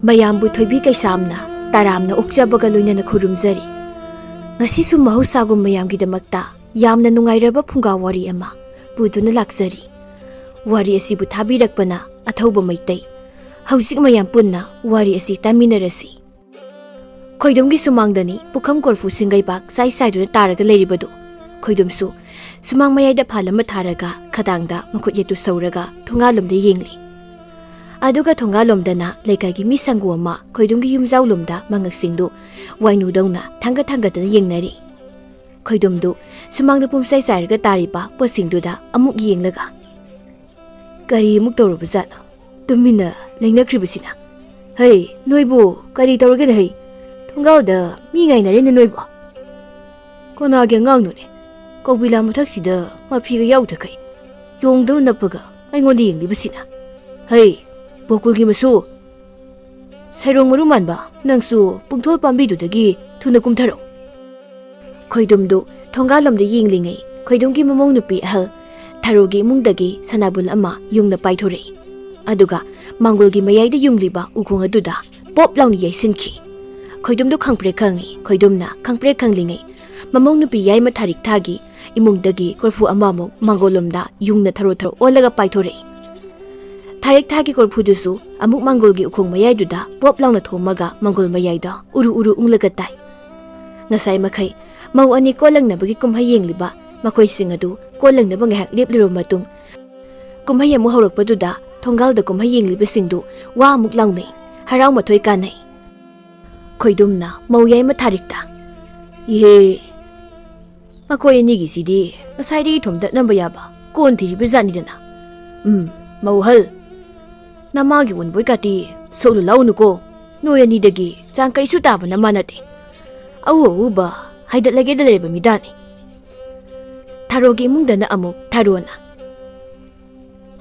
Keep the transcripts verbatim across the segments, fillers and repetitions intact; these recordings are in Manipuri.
ꯃꯌꯥꯝꯕꯨ ꯊꯣꯏꯕꯤ ꯀꯩꯁꯥꯝꯅ ꯇꯔꯥꯝꯅ ꯑꯣꯛꯆꯕꯒ ꯂꯣꯏꯅꯅ ꯈꯨꯔꯨꯝꯖꯔꯤ꯫ ꯉꯁꯤꯁꯨ ꯃꯍꯧꯁꯥꯒꯨꯝ ꯃꯌꯥꯝꯒꯤꯗꯃꯛꯇ ꯌꯥꯝꯅ ꯅꯨꯡꯉꯥꯏꯔꯕ ꯐꯨꯡꯒꯥ ꯋꯥꯔꯤ ꯑꯃ ꯄꯨꯗꯨꯅ ꯂꯥꯛꯆꯔꯤ꯫ ꯋꯥꯔꯤ ꯑꯁꯤꯕꯨ ꯊꯥꯕꯤꯔꯛꯄꯅ ꯑꯊꯧꯕ ꯃꯩꯇꯩ꯫ ꯍꯧꯖꯤꯛ ꯃꯌꯥꯝ ꯄꯨꯟꯅ ꯋꯥꯔꯤ ꯑꯁꯤ ꯇꯥꯃꯤꯟꯅꯔꯁꯤ꯫ ꯈꯣꯏꯗꯨꯝꯒꯤ ꯁꯨꯃꯥꯡꯗꯅꯤ ꯄꯨꯈꯝ ꯀꯣꯔꯐꯨ ꯁꯤꯡꯒꯩꯕꯥꯛ ꯆꯥꯏ ꯆꯥꯏꯗꯨꯅ ꯇꯥꯔꯒ ꯂꯩꯔꯤꯕꯗꯨ꯫ ꯈꯣꯏꯗꯨꯝꯁꯨ ꯁꯨꯃꯥꯡ ꯃꯌꯥꯏꯗ ꯐꯥꯜ ꯑꯃ ꯊꯥꯔꯒ ꯈꯗꯥꯡꯗ ꯃꯈꯨꯠ ꯌꯦꯠꯇꯨ ꯁꯧꯔꯒ ꯊꯣꯡꯒꯥꯜꯂꯣꯝꯗ ꯌꯦꯡꯂꯤ꯫ ꯑꯗꯨꯒ ꯊꯣꯡꯒꯥꯜꯂꯣꯝꯗꯅ ꯂꯩꯀꯥꯏꯒꯤ ꯃꯤ ꯁꯪꯒꯨ ꯑꯃ ꯈꯣꯏꯗꯨꯝꯒꯤ ꯌꯨꯝꯖꯥꯎꯂꯣꯝꯗ ꯃꯉꯛꯁꯤꯡꯗꯨ ꯋꯥꯏꯅꯨꯗꯧꯅ ꯊꯥꯡꯒꯠ ꯊꯥꯡꯒꯠꯇꯅ ꯌꯦꯡꯅꯔꯤ꯫ ꯈꯣꯏꯗꯨꯝꯗꯨ ꯁꯨꯃꯥꯡꯗ ꯄꯨꯝꯆꯥꯏ ꯆꯥꯏꯔꯒ ꯇꯥꯔꯤꯕ ꯄꯣꯠꯁꯤꯡꯗꯨꯗ ꯑꯃꯨꯛ ꯌꯦꯡꯂꯒ, "ꯀꯔꯤ ꯑꯃꯨꯛ ꯇꯧꯔꯕꯖꯥꯠꯅꯣ? ꯇꯨꯃꯤꯟꯅ ꯂꯩꯅꯈ꯭ꯔꯤꯕꯁꯤꯅ꯫ ꯍꯩ, ꯅꯣꯏꯕꯨ ꯀꯔꯤ ꯇꯧꯔꯒꯦꯅ ꯍꯩ? ꯊꯣꯡꯒꯥꯜꯗ ꯃꯤ ꯉꯥꯏꯅꯔꯦꯅ ꯅꯣꯏꯕꯨ?" "ꯀꯅꯥꯒꯤ ꯑꯉꯥꯡꯅꯣꯅꯦ? ꯀꯧꯕꯤꯂꯥ ꯃꯊꯛꯁꯤꯗ ꯃꯐꯤꯒ ꯌꯥꯎꯗꯈꯩ ꯌꯣꯡꯗꯧꯅ ꯅꯞꯄꯒ ꯑꯩꯉꯣꯟꯗ ꯌꯦꯡꯂꯤꯕꯁꯤꯅ꯫ ꯍꯩ, ꯕꯣꯀꯨꯜꯒꯤ ꯃꯁꯨ, ꯁꯩꯔꯣꯡ ꯃꯔꯨ ꯃꯥꯟꯕ, ꯅꯪꯁꯨ ꯄꯨꯡꯊꯣꯜ ꯄꯥꯝꯕꯤꯗꯨꯗꯒꯤ ꯊꯨꯅ ꯀꯨꯝꯊꯔꯛꯎ꯫" ꯈꯣꯏꯗꯨꯝꯗꯨ ꯊꯣꯡꯒꯥꯜꯂꯣꯝꯗ ꯌꯦꯡꯂꯤꯉꯩ, ꯈꯣꯏꯗꯨꯝꯒꯤ ꯃꯃꯧ ꯅꯨꯄꯤ ꯑꯍꯜ ꯊꯔꯣꯒꯤ ꯏꯃꯨꯡꯗꯒꯤ ꯁꯅꯥꯕꯨꯜ ꯑꯃ ꯌꯨꯡꯅ ꯄꯥꯏꯊꯣꯔꯛꯏ꯫ ꯑꯗꯨꯒ ꯃꯥꯡꯒꯣꯜꯒꯤ ꯃꯌꯥꯏꯗ ꯌꯨꯡꯂꯤꯕ ꯎꯈꯣꯡ ꯑꯗꯨꯗ ꯄꯣꯞ ꯂꯥꯎꯅ ꯌꯩꯁꯤꯟꯈꯤ꯫ ꯈꯣꯏꯗꯨꯝꯗꯨ ꯈꯪꯄ꯭ꯔꯦꯛ ꯈꯪꯉꯤ꯫ ꯈꯣꯏꯗꯨꯝꯅ ꯈꯪꯄ꯭ꯔꯦꯛ ꯈꯪꯂꯤꯉꯩ, ꯃꯃꯧ ꯅꯨꯄꯤ ꯌꯥꯏꯃ ꯊꯥꯔꯤꯛ ꯊꯥꯒꯤ ꯏꯃꯨꯡꯗꯒꯤ ꯀꯣꯔꯐꯨ ꯑꯃꯃꯨꯛ ꯃꯥꯡꯒꯣꯜꯂꯣꯝꯗ ꯌꯨꯡꯅ ꯊꯔꯣ ꯊꯔꯣ ꯑꯣꯜꯂꯒ ꯄꯥꯏꯊꯣꯔꯛꯏ꯫ ꯊꯥꯔꯤꯛ ꯊꯥꯒꯤ ꯀꯣꯔꯐꯨꯗꯨꯁꯨ ꯑꯃꯨꯛ ꯃꯥꯡꯒꯣꯜꯒꯤ ꯎꯈꯣꯡ ꯃꯌꯥꯏꯗꯨꯗ ꯄꯣꯞ ꯂꯥꯎꯅ ꯊꯣꯝꯃꯒ ꯃꯥꯡꯒꯣꯜ ꯃꯌꯥꯏꯗ ꯎꯔꯨ ꯎꯔꯨ ꯎꯪꯂꯒ ꯇꯥꯏ꯫ ꯉꯁꯥꯏ ꯃꯈꯩ ꯃꯧ ꯑꯅꯤ ꯀꯣꯜ ꯂꯪꯅꯕꯒꯤ ꯀꯨꯝꯍꯩ ꯌꯦꯡꯂꯤꯕ ꯃꯈꯣꯏꯁꯤꯡ ꯑꯗꯨ ꯀꯣꯜ ꯂꯪꯅꯕ ꯉꯥꯏꯍꯥꯛ ꯂꯦꯞꯂꯨꯔꯕ ꯃꯇꯨꯡ, ꯀꯨꯝꯍꯩ ꯑꯃꯨꯛ ꯍꯧꯔꯛꯄꯗꯨꯗ ꯊꯣꯡꯒꯥꯜꯗ ꯀꯨꯝꯍꯩ ꯌꯦꯡꯂꯤꯕꯁꯤꯡꯗꯨ ꯋꯥ ꯑꯃꯨꯛ ꯂꯥꯎꯅꯩ, ꯍꯔꯥꯎ ꯃꯊꯣꯏ ꯀꯥꯟꯅꯩ꯫ ꯈꯣꯏꯗꯨꯝꯅ ꯃꯧ ꯌꯥꯏꯃ ꯊꯥꯔꯤꯛꯇ, "ꯏꯍꯦ, ꯃꯈꯣꯏ ꯑꯅꯤꯒꯤꯁꯤꯗꯤ ꯉꯁꯥꯏꯗꯒꯤ ꯊꯣꯝꯗꯠꯅꯕ ꯌꯥꯕ ꯀꯣꯟ ꯊꯤꯔꯤꯕ ꯖꯥꯠꯅꯤꯗꯅ꯫ ꯎꯝ, ꯃꯧ ꯑꯍꯜ, ꯅꯃꯥꯒꯤ ꯎꯟꯕꯣꯏ ꯀꯥꯇꯤ ꯁꯣꯛꯂꯨ ꯂꯥꯎꯅꯨꯀꯣ꯫ ꯅꯣꯏ ꯑꯅꯤꯗꯒꯤ ꯆꯥꯡ ꯀꯔꯤꯁꯨ ꯇꯥꯕ ꯅꯃꯥ ꯅꯠꯇꯦ꯫ ꯑꯎ ꯑꯎꯕ ꯍꯥꯏꯗꯠꯂꯒꯦꯗ ꯂꯩꯔꯕ ꯃꯤꯗꯥꯅꯤ꯫" ꯊꯔꯣꯒꯤ ꯏꯃꯨꯡꯗꯅ ꯑꯃꯨꯛ ꯊꯔꯣꯅ,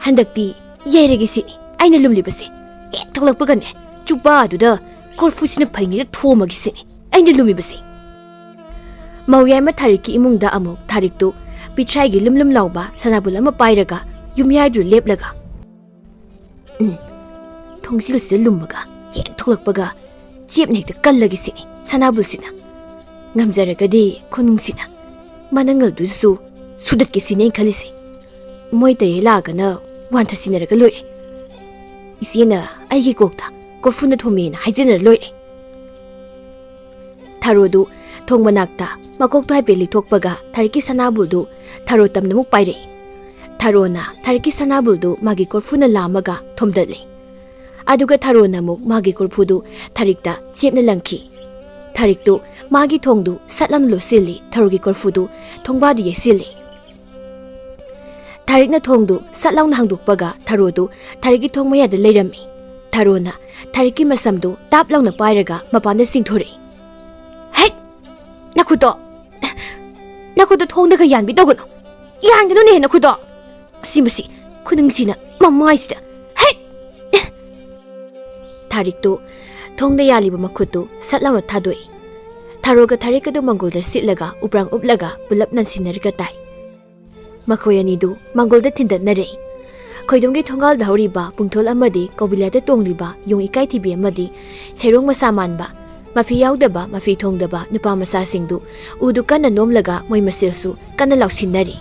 "ꯍꯟꯗꯛꯇꯤ ꯌꯩꯔꯒꯦ ꯁꯤꯅꯤ ꯑꯩꯅ ꯂꯨꯝꯂꯤꯕꯁꯦ꯫ ꯍꯦꯛ ꯊꯣꯛꯂꯛꯄꯒꯅꯦ, ꯆꯨꯄꯥꯗꯨꯗ ꯀꯣꯔꯐꯨꯁꯤꯅ ꯐꯩꯉꯩꯗ ꯊꯣꯝꯃꯒꯦ ꯁꯤꯅꯤ ꯑꯩꯅ ꯂꯨꯝꯃꯤꯕꯁꯦ꯫" ꯃꯧ ꯌꯥꯏꯃ ꯊꯥꯔꯤꯛꯀꯤ ꯏꯃꯨꯡꯗ ꯑꯃꯨꯛ ꯊꯥꯔꯤꯛꯇꯨ ꯄꯤꯊ꯭ꯔꯥꯏꯒꯤ ꯂꯨꯝ ꯂꯨꯝ ꯂꯥꯎꯕ ꯁꯅꯥꯕꯨꯜ ꯑꯃ ꯄꯥꯏꯔꯒ ꯌꯨꯝꯌꯥꯏꯗꯨꯗ ꯂꯦꯞꯂꯒ, "ꯎꯝ, ꯊꯣꯡꯖꯤꯜꯁꯤꯗ ꯂꯨꯝꯃꯒ ꯍꯦꯛ ꯊꯣꯛꯂꯛꯄꯒ ꯆꯦꯞꯅ ꯍꯦꯛꯇ ꯀꯜꯂꯒꯦ ꯁꯤꯅꯤ ꯁꯅꯥꯕꯨꯜꯁꯤꯅ꯫ ꯉꯝꯖꯔꯒꯗꯤ ꯈꯨꯅꯨꯡꯁꯤꯅ ꯃꯅꯪꯒꯜꯗꯨꯁꯨ ꯁꯨꯗꯠꯀꯦ ꯁꯤꯅꯤ ꯑꯩꯅ ꯈꯜꯂꯤꯁꯦ꯫ ꯃꯣꯏ ꯇꯌꯦ ꯂꯥꯛꯑꯒꯅ ꯋꯥꯟꯊꯁꯤꯟꯅꯔꯒ ꯂꯣꯏꯔꯦ꯫ ꯏꯆꯦꯅ ꯑꯩꯒꯤ ꯀꯣꯛꯇ ꯀꯣꯔꯐꯨꯅ ꯊꯣꯝꯃꯦꯅ ꯍꯥꯏꯖꯤꯟꯅꯔ ꯂꯣꯏꯔꯦ꯫ ꯊꯔꯣꯗꯨ ꯊꯣꯡ ꯃꯅꯥꯛꯇ ꯃꯀꯣꯛꯇꯣ ꯍꯥꯏꯐꯦꯠ ꯂꯤꯛꯊꯣꯛꯄꯒ ꯊꯔꯤꯛꯀꯤ ꯁꯅꯥꯕꯨꯜꯗꯨ ꯊꯔꯣ ꯇꯝꯅ ꯑꯃꯨꯛ ꯄꯥꯏꯔꯛꯏ꯫ ꯊꯔꯣꯅ ꯊꯔꯤꯛꯀꯤ ꯁꯅꯥꯕꯨꯜꯗꯨ ꯃꯥꯒꯤ ꯀꯣꯔꯐꯨꯅ ꯂꯥꯝꯃꯒ ꯊꯣꯝꯗꯠꯂꯤ꯫ ꯑꯗꯨꯒ ꯊꯔꯣꯅ ꯑꯃꯨꯛ ꯃꯥꯒꯤ ꯀꯣꯔꯐꯨꯗꯨ ꯊꯔꯤꯛꯇ ꯆꯦꯞꯅ ꯂꯪꯈꯤ꯫ ꯊꯔꯤꯛꯇꯨ ꯃꯥꯒꯤ ꯊꯣꯡꯗꯨ ꯁꯠ ꯂꯥꯎꯅ ꯂꯣꯠꯁꯤꯜꯂꯤ, ꯊꯔꯣꯒꯤ ꯀꯣꯔꯐꯨꯗꯨ ꯊꯣꯡꯕꯥꯗ ꯌꯩꯁꯤꯜꯂꯤ꯫ ꯊꯔꯤꯛꯅ ꯊꯣꯡꯗꯨ ꯁꯠ ꯂꯥꯎꯅ ꯍꯥꯡꯗꯣꯛꯄꯒ ꯊꯔꯣꯗꯨ ꯊꯔꯤꯛꯀꯤ ꯊꯣꯡ ꯃꯌꯥꯗ ꯂꯩꯔꯝꯃꯤ꯫ ꯊꯔꯣꯅ ꯊꯔꯤꯛꯀꯤ ꯃꯁꯝꯗꯨ ꯇꯥꯞ ꯂꯥꯎꯅ ꯄꯥꯏꯔꯒ ꯃꯄꯥꯟꯗ ꯆꯤꯡꯊꯣꯔꯛꯏ꯫ "ꯍꯩꯠ! ꯅꯈꯨꯠꯇꯣ! ꯅꯈꯨꯠꯇꯣ ꯊꯣꯡꯗꯒ ꯌꯥꯟꯕꯤ ꯇꯧꯒꯅꯨ! ꯌꯥꯟꯒꯅꯨꯅꯦ ꯅꯈꯨꯠꯇꯣ! ꯁꯤ ꯃꯁꯤ ꯈꯨꯅꯤꯡꯁꯤꯅ ꯃꯃꯥꯏꯁꯤꯗ! ꯍꯩꯠ!" ꯊꯔꯤꯛꯇꯨ ꯊꯣꯡꯗ ꯌꯥꯜꯂꯤꯕ ꯃꯈꯨꯠꯇꯨ ꯁꯠ ꯂꯥꯎꯅ ꯊꯥꯗꯣꯛꯏ꯫ ꯊꯔꯣꯒ ꯊꯔꯤꯛꯀꯗꯨ ꯃꯪꯒꯣꯜꯗ ꯁꯤꯠꯂꯒ ꯎꯄ꯭ꯔꯥꯡ ꯎꯞꯂꯒ ꯄꯨꯂꯞ ꯅꯟꯁꯤꯟꯅꯔꯒ ꯇꯥꯏ꯫ ꯃꯈꯣꯏ ꯑꯅꯤꯗꯨ ꯃꯪꯒꯣꯜꯗ ꯊꯤꯟꯗꯠꯅꯔꯦ꯫ ꯈꯣꯏꯗꯨꯝꯒꯤ ꯊꯣꯡꯒꯥꯜꯗ ꯍꯧꯔꯤꯕ ꯄꯨꯡꯊꯣꯜ ꯑꯃꯗꯤ ꯀꯧꯕꯤꯂꯥꯗ ꯇꯣꯡꯂꯤꯕ ꯌꯣꯡ ꯏꯀꯥꯏꯊꯤꯕꯤ ꯑꯃꯗꯤ ꯁꯩꯔꯣꯡ ꯃꯁꯥ ꯃꯥꯟꯕ, ꯃꯐꯤ ꯌꯥꯎꯗꯕ, ꯃꯐꯤ ꯊꯣꯡꯗꯕ ꯅꯨꯄꯥ ꯃꯆꯥꯁꯤꯡꯗꯨ ꯎꯗꯨ ꯀꯟꯅ ꯅꯣꯝꯂꯒ ꯃꯣꯏ ꯃꯁꯦꯜꯁꯨ ꯀꯟꯅ ꯂꯥꯎꯁꯤꯟꯅꯔꯤ꯫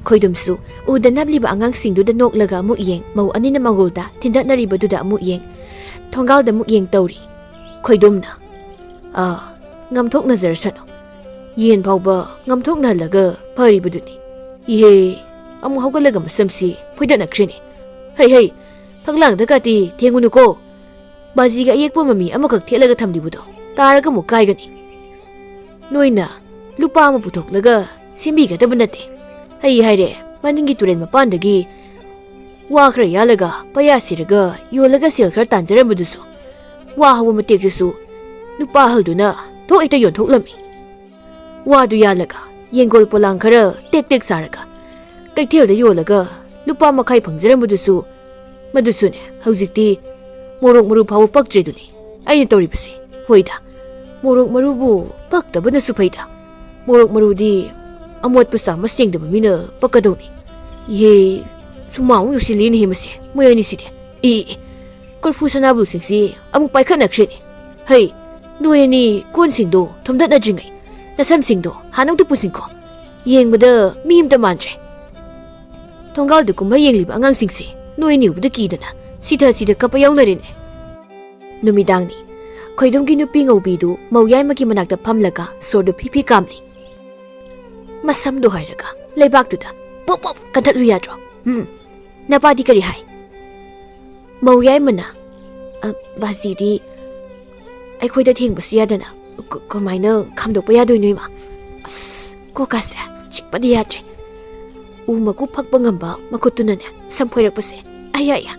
ꯈꯣꯏꯗꯨꯝꯁꯨ ꯎꯗ ꯅꯞꯂꯤꯕ ꯑꯉꯥꯡꯁꯤꯡꯗꯨꯗ ꯅꯣꯛꯂꯒ ꯑꯃꯨꯛ ꯌꯦꯡ, ꯃꯧ ꯑꯅꯤꯅ ꯃꯪꯒꯣꯜꯗ ꯊꯤꯟꯗꯠꯅꯔꯤꯕꯗꯨꯗ ꯑꯃꯨꯛ ꯌꯦꯡ, ꯊꯣꯡꯒꯥꯜꯗ ꯑꯃꯨꯛ ꯌꯦꯡ ꯇꯧꯔꯤ꯫ ꯈꯣꯏꯗꯨꯝꯅ, "ꯑꯥ, ꯉꯝꯊꯣꯛꯅꯖꯔꯁꯅꯨ꯫ ꯌꯦꯟ ꯐꯥꯎꯕ ꯉꯝꯊꯣꯛꯅꯍꯜꯂꯒ ꯐꯔꯤꯕꯗꯨꯅꯤ꯫ ꯏꯍꯦ, ꯑꯃꯨꯛ ꯍꯧꯒꯠꯂꯒ ꯃꯁꯝꯁꯤ ꯐꯣꯏꯗꯠꯅꯈ꯭ꯔꯦꯅꯦ꯫ ꯍꯩ ꯍꯩ, ꯐꯛꯂꯥꯡꯗ ꯀꯥꯇꯤ ꯊꯦꯡꯉꯨꯅꯨꯀꯣ꯫ ꯕꯥꯖꯤꯒ ꯑꯌꯦꯛꯄ ꯃꯃꯤ ꯑꯃꯈꯛ ꯊꯦꯠꯂꯒ ꯊꯝꯂꯤꯕꯗꯣ ꯇꯥꯔꯒ ꯑꯃꯨꯛ ꯀꯥꯏꯒꯅꯤ꯫ ꯅꯣꯏꯅ ꯂꯨꯄꯥ ꯑꯃ ꯄꯨꯊꯣꯛꯂꯒ ꯁꯦꯝꯕꯤꯒꯗꯕ ꯅꯠꯇꯦ꯫ ꯑꯩ ꯍꯥꯏꯔꯦ, ꯃꯅꯤꯡꯒꯤ ꯇꯨꯔꯦꯜ ꯃꯄꯥꯟꯗꯒꯤ ꯋꯥ ꯈꯔ ꯌꯥꯜꯂꯒ ꯄꯩꯌꯥ ꯁꯤꯔꯒ ꯌꯣꯜꯂꯒ ꯁꯦꯜ ꯈꯔ ꯇꯥꯟꯖꯔꯝꯕꯗꯨꯁꯨ, ꯋꯥ ꯍꯧꯕ ꯃꯇꯦꯛꯇꯨꯁꯨ ꯅꯨꯄꯥ ꯑꯍꯜꯗꯨꯅ ꯊꯣꯛ ꯍꯦꯛꯇ ꯌꯣꯟꯊꯣꯛꯂꯝꯃꯤ꯫ ꯋꯥꯗꯨ ꯌꯥꯜꯂꯒ ꯌꯦꯡꯒꯣꯜ ꯄꯣꯂꯥꯡ ꯈꯔ ꯇꯦꯛ ꯇꯦꯛ ꯁꯥꯔꯒ ꯀꯩꯊꯦꯜꯗ ꯌꯣꯜꯂꯒ ꯂꯨꯄꯥ ꯃꯈꯥꯏ ꯐꯪꯖꯔꯝꯕꯗꯨꯁꯨ, ꯃꯗꯨꯁꯨꯅꯦ, ꯍꯧꯖꯤꯛꯇꯤ ꯃꯣꯔꯣꯛ ꯃꯔꯨ ꯐꯥꯎꯕ ꯄꯛꯇ꯭ꯔꯦꯗꯨꯅꯤ ꯑꯩꯅ ꯇꯧꯔꯤꯕꯁꯦ꯫ ꯍꯣꯏꯗ, ꯃꯣꯔꯣꯛ ꯃꯔꯨꯕꯨ ꯄꯛꯇꯕꯅꯁꯨ ꯐꯩꯗ꯫ ꯃꯣꯔꯣꯛ ꯃꯔꯨꯗꯤ ꯑꯃꯣꯠꯄ ꯆꯥꯝꯕ ꯁꯦꯡꯗꯕ ꯃꯤꯅ ꯄꯛꯀꯗꯧꯅꯤ꯫ ꯏꯍꯦ, ꯁꯨꯃꯥꯡ ꯑꯃꯨꯛ ꯌꯧꯁꯤꯜꯂꯤꯅꯦꯍꯦ ꯃꯁꯦ, ꯃꯣꯏ ꯑꯅꯤꯁꯤꯗꯤ꯫ ꯏ, ꯏ, ꯀꯣꯔꯐꯨ ꯁꯅꯥꯕꯨꯜꯁꯤꯡꯁꯤ ꯑꯃꯨꯛ ꯄꯥꯏꯈꯠꯅꯈ꯭ꯔꯦꯅꯦ꯫ ꯍꯩ, ꯅꯣꯏ ꯑꯅꯤ ꯀꯣꯟꯁꯤꯡꯗꯣ ꯊꯣꯝꯗꯠꯅꯗ꯭ꯔꯤꯉꯩ ꯅꯁꯝꯁꯤꯡꯗꯣ ꯍꯥꯟꯅ ꯑꯝꯇ ꯄꯨꯁꯤꯟꯈꯣ꯫ ꯌꯦꯡꯕꯗ ꯃꯤ ꯑꯝꯇ ꯃꯥꯟꯗ꯭ꯔꯦ꯫ ꯊꯣꯡꯒꯥꯜꯗ ꯀꯨꯝꯍꯩ ꯌꯦꯡꯂꯤꯕ ꯑꯉꯥꯡꯁꯤꯡꯁꯦ ꯅꯣꯏ ꯑꯅꯤ ꯎꯕꯗ ꯀꯤꯗꯅ ꯁꯤꯊ ꯁꯤꯊ ꯀꯞꯄ ꯌꯥꯎꯅꯔꯦꯅꯦ꯫ ꯅꯨꯃꯤꯗꯥꯡꯅꯤ꯫ ꯈꯣꯏꯗꯨꯝꯒꯤ ꯅꯨꯄꯤ ꯉꯧꯕꯤꯗꯨ ꯃꯧ ꯌꯥꯏꯃꯒꯤ ꯃꯅꯥꯛꯇ ꯐꯝꯂꯒ ꯁꯣꯔꯗꯨ ꯐꯤ ꯐꯤ ꯀꯥꯝꯂꯤ꯫ ꯃꯁꯝꯗꯨ ꯍꯥꯏꯔꯒ ꯂꯩꯕꯥꯛꯇꯨꯗ ꯄꯣꯞ ꯄꯣꯞ ꯀꯟꯊꯠꯂꯨ ꯌꯥꯗ꯭ꯔꯣ? ꯎꯝ, ꯅꯄꯥꯗꯤ ꯀꯔꯤ ꯍꯥꯏ? ꯃꯧ ꯌꯥꯏꯃꯅ, "ꯑ, ꯕꯥꯖꯤꯗꯤ ꯑꯩꯈꯣꯏꯗ ꯊꯦꯡꯕꯁꯨ ꯌꯥꯗꯅ ꯀ-, ꯀꯃꯥꯏꯅ ꯈꯥꯝꯗꯣꯛꯄ ꯌꯥꯗꯣꯏꯅꯣ, ꯏꯃꯥ? ꯑꯁ, ꯀꯣꯛꯀꯥꯁꯦ ꯆꯤꯛꯄꯗꯤ ꯌꯥꯗ꯭ꯔꯦ꯫ ꯎ ꯃꯀꯨ ꯐꯛꯄ ꯉꯝꯕ ꯃꯈꯨꯠꯇꯨꯅꯅꯦ ꯁꯝ ꯐꯣꯏꯔꯛꯄꯁꯦ꯫ ꯑꯌꯥ, ꯑꯌꯥ,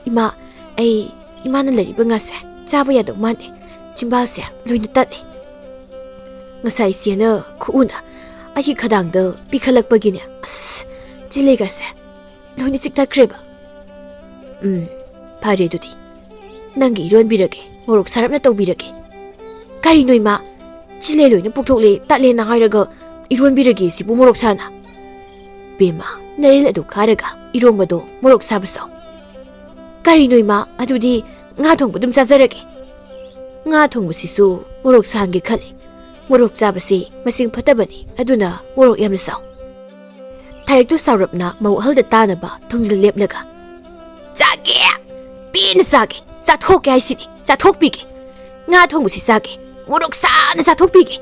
ꯏꯃꯥ, ꯑꯩ, ꯏꯃꯥꯅ ꯂꯩꯔꯤꯕ ꯉꯥꯁꯦ ꯆꯥꯕ ꯌꯥꯗꯧ ꯃꯥꯟꯗꯦ꯫ ꯆꯤꯝꯕꯥꯜꯁꯦ ꯂꯣꯏꯅ ꯇꯠꯂꯦ꯫ ꯉꯁꯥꯏ ꯏꯆꯦꯅ ꯈꯨꯎꯅ ꯑꯩꯒꯤ ꯈꯗꯥꯡꯗ ꯄꯤꯈꯠꯂꯛꯄꯒꯤꯅꯦ, ꯑꯁ, ꯆꯤꯂꯩꯒꯁꯦ ꯂꯣꯏꯅ ꯆꯤꯛꯊꯠꯈ꯭ꯔꯦꯕ꯫ ꯎꯝ, ꯐꯔꯦ ꯑꯗꯨꯗꯤ꯫ ꯅꯪꯒꯤ ꯏꯔꯣꯟꯕꯤꯔꯒꯦ, ꯃꯣꯔꯣꯛ ꯁꯥꯔꯞꯅ ꯇꯧꯕꯤꯔꯒꯦ꯫" "ꯀꯔꯤꯅꯣ ꯏꯃꯥ? ꯆꯤꯂꯩ ꯂꯣꯏꯅ ꯄꯣꯛꯊꯣꯛꯂꯦ, ꯇꯠꯂꯦꯅ ꯍꯥꯏꯔꯒ ꯏꯔꯣꯟꯕꯤꯔꯒꯦ ꯁꯤꯕꯨ ꯃꯣꯔꯣꯛ ꯁꯥꯅ?" "ꯕꯦꯝꯃ, ꯅꯔꯤꯜ ꯑꯗꯨ ꯈꯥꯔꯒ ꯏꯔꯣꯝꯕꯗꯣ ꯃꯣꯔꯣꯛ ꯁꯥꯕ ꯆꯥꯎ꯫" "ꯀꯔꯤꯅꯣ ꯏꯃꯥ? ꯑꯗꯨꯗꯤ ꯉꯥ ꯊꯣꯡꯕ ꯑꯗꯨꯝ ꯆꯥꯖꯔꯒꯦ꯫" "ꯉꯥ ꯊꯣꯡꯕꯁꯤꯁꯨ ꯃꯣꯔꯣꯛ ꯁꯥꯍꯟꯒꯦ ꯈꯜꯂꯤ꯫ ꯃꯣꯔꯣꯛ ꯆꯥꯕꯁꯤ ꯃꯁꯤꯡ ꯐꯠꯇꯕꯅꯤ, ꯑꯗꯨꯅ ꯃꯣꯔꯣꯛ ꯌꯥꯝꯅ ꯆꯥꯎ꯫" ꯊꯥꯔꯤꯛꯇꯨ ꯁꯥꯎꯔꯞꯅ ꯃꯧ ꯑꯍꯜꯗ ꯇꯥꯅꯕ ꯊꯣꯡꯖꯤꯜ ꯂꯦꯞꯂꯒ, "ꯆꯥꯒꯦ! ꯄꯦꯟꯅ ꯆꯥꯒꯦ! ꯆꯥꯊꯣꯛꯀꯦ ꯍꯥꯏꯁꯤꯅꯤ, ꯆꯥꯊꯣꯛꯄꯤꯒꯦ! ꯉꯥ ꯊꯣꯡꯕꯁꯤ ꯆꯥꯒꯦ! ꯃꯣꯔꯣꯛ ꯁꯥꯅ ꯆꯥꯊꯣꯛꯄꯤꯒꯦ!"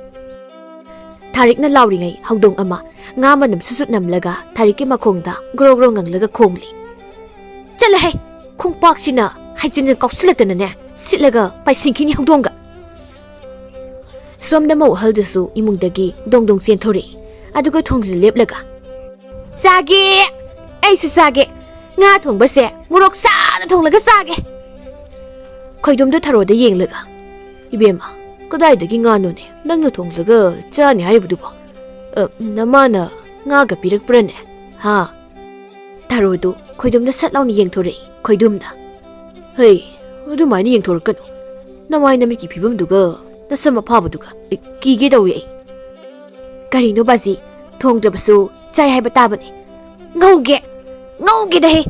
ꯊꯥꯔꯤꯛꯅ ꯂꯥꯎꯔꯤꯉꯩ ꯍꯧꯗꯣꯡ ꯑꯃ ꯉꯥ ꯃꯅꯝ ꯁꯨꯠ ꯁꯨꯠ ꯅꯝꯂꯒ ꯊꯥꯔꯤꯛꯀꯤ ꯃꯈꯣꯡꯗ ꯒ꯭ꯔꯣ ꯒ꯭ꯔꯣ ꯉꯪꯂꯒ ꯈꯣꯡꯂꯤ꯫ "ꯆꯠꯂꯍꯦ! ꯈꯣꯡꯄꯥꯛꯁꯤꯅ ꯍꯥꯏꯖꯤꯟꯅ ꯀꯥꯎꯁꯤꯜꯂꯛꯇꯅꯅꯦ, ꯁꯤꯠꯂꯒ ꯄꯥꯏꯁꯤꯟꯈꯤꯅꯤ ꯍꯧꯗꯣꯡꯒ!" ꯁꯣꯝꯗ ꯃꯧ ꯑꯍꯜꯗꯨꯁꯨ ꯏꯃꯨꯡꯗꯒꯤ ꯗꯣꯡ ꯗꯣꯡ ꯆꯦꯟꯊꯣꯔꯛꯏ꯫ ꯑꯗꯨꯒ ꯊꯣꯡꯁꯤꯗ ꯂꯦꯞꯂꯒ, "ꯆꯥꯒꯦ! ꯑꯩꯁꯨ ꯆꯥꯒꯦ! ꯉꯥ ꯊꯣꯡꯕꯁꯦ ꯃꯣꯔꯣꯛ ꯁꯥꯅ ꯊꯣꯡꯂꯒ ꯆꯥꯒꯦ!" ꯈꯣꯏꯗꯨꯝꯗꯨ ꯊꯔꯣꯗ ꯌꯦꯡꯂꯒ, "ꯏꯕꯦꯝꯃ, ꯀꯗꯥꯏꯗꯒꯤ ꯉꯥꯅꯣꯅꯦ ꯅꯪꯅ ꯊꯣꯡꯂꯒ ꯆꯥꯅꯤ ꯍꯥꯏꯔꯤꯕꯗꯨꯕꯣ? ꯑ, ꯅꯃꯥꯅ ꯉꯥꯒ ꯄꯤꯔꯛꯄ꯭ꯔꯅꯦ? ꯍꯥ?" ꯊꯔꯣꯗꯨ ꯈꯣꯏꯗꯨꯝꯗ ꯁꯠ ꯂꯥꯎꯅ ꯌꯦꯡꯊꯣꯔꯛꯏ꯫ ꯈꯣꯏꯗꯨꯝꯗ, "ꯍꯩ, ꯑꯗꯨꯃꯥꯏꯅ ꯌꯦꯡꯊꯣꯔꯛꯀꯅꯨ꯫ ꯅꯃꯥꯏ ꯅꯃꯤꯠꯀꯤ ꯐꯤꯕꯝꯗꯨꯒ ꯅꯁꯝ ꯑꯐꯥꯕꯗꯨꯒ ꯑꯩ ꯀꯤꯒꯦ ꯇꯧꯏ ꯑꯩ꯫" "ꯀꯔꯤꯅꯣ ꯕꯥꯖꯤ, ꯊꯣꯡꯗ꯭ꯔꯕꯁꯨ ꯆꯥꯏ ꯍꯥꯏꯕ ꯇꯥꯕꯅꯤ꯫ ꯉꯧꯒꯦ, ꯉꯧꯒꯦꯗ ꯍꯦ!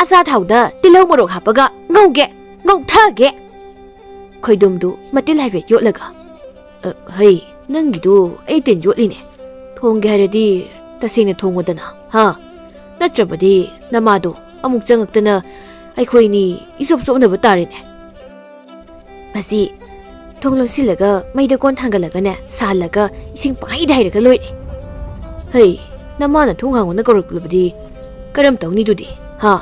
ꯑꯆꯥꯊꯥꯎꯗ ꯇꯤꯜꯍꯧ ꯃꯣꯔꯣꯛ ꯍꯥꯞꯄꯒ ꯉꯧꯒꯦ꯫ ꯉꯧꯊꯒꯦ꯫ ꯈꯣꯏꯗꯣꯝꯗꯨ ꯃꯇꯤꯜ ꯍꯥꯏꯐꯦꯠ ꯌꯣꯠꯂꯒ, "ꯑ, ꯍꯩ, ꯅꯪꯒꯤꯗꯨ ꯑꯩ ꯇꯤꯟ ꯌꯣꯠꯂꯤꯅꯦ꯫ ꯊꯣꯡꯒꯦ ꯍꯥꯏꯔꯗꯤ ꯇꯁꯦꯡꯅ ꯊꯣꯡꯉꯣꯗꯅ, ꯍꯥ? ꯅꯠꯇ꯭ꯔꯕꯗꯤ ꯅꯃꯥꯗꯣ ꯑꯃꯨꯛ ꯆꯪꯉꯛꯇꯅ ꯑꯩꯈꯣꯏꯅꯤ ꯏꯆꯣꯞ ꯆꯣꯞꯅꯕ ꯇꯥꯔꯦꯅꯦ꯫" ꯃꯁꯤ ꯊꯣꯡ ꯂꯣꯟꯁꯤꯜꯂꯒ ꯃꯩꯗ ꯀꯣꯟ ꯊꯥꯡꯒꯠꯂꯒꯅꯦ, ꯁꯥꯍꯜꯂꯒ ꯏꯁꯤꯡ ꯄꯪꯍꯩꯗ ꯍꯩꯔꯒ ꯂꯣꯏꯔꯦ꯫ ꯍꯩ, ꯅꯃꯥꯅ ꯊꯣꯡ ꯍꯥꯡꯉꯣꯅ ꯀꯧꯔꯛꯂꯕꯗꯤ ꯀꯔꯝ ꯇꯧꯅꯤ ꯑꯗꯨꯗꯤ, ꯍꯥ?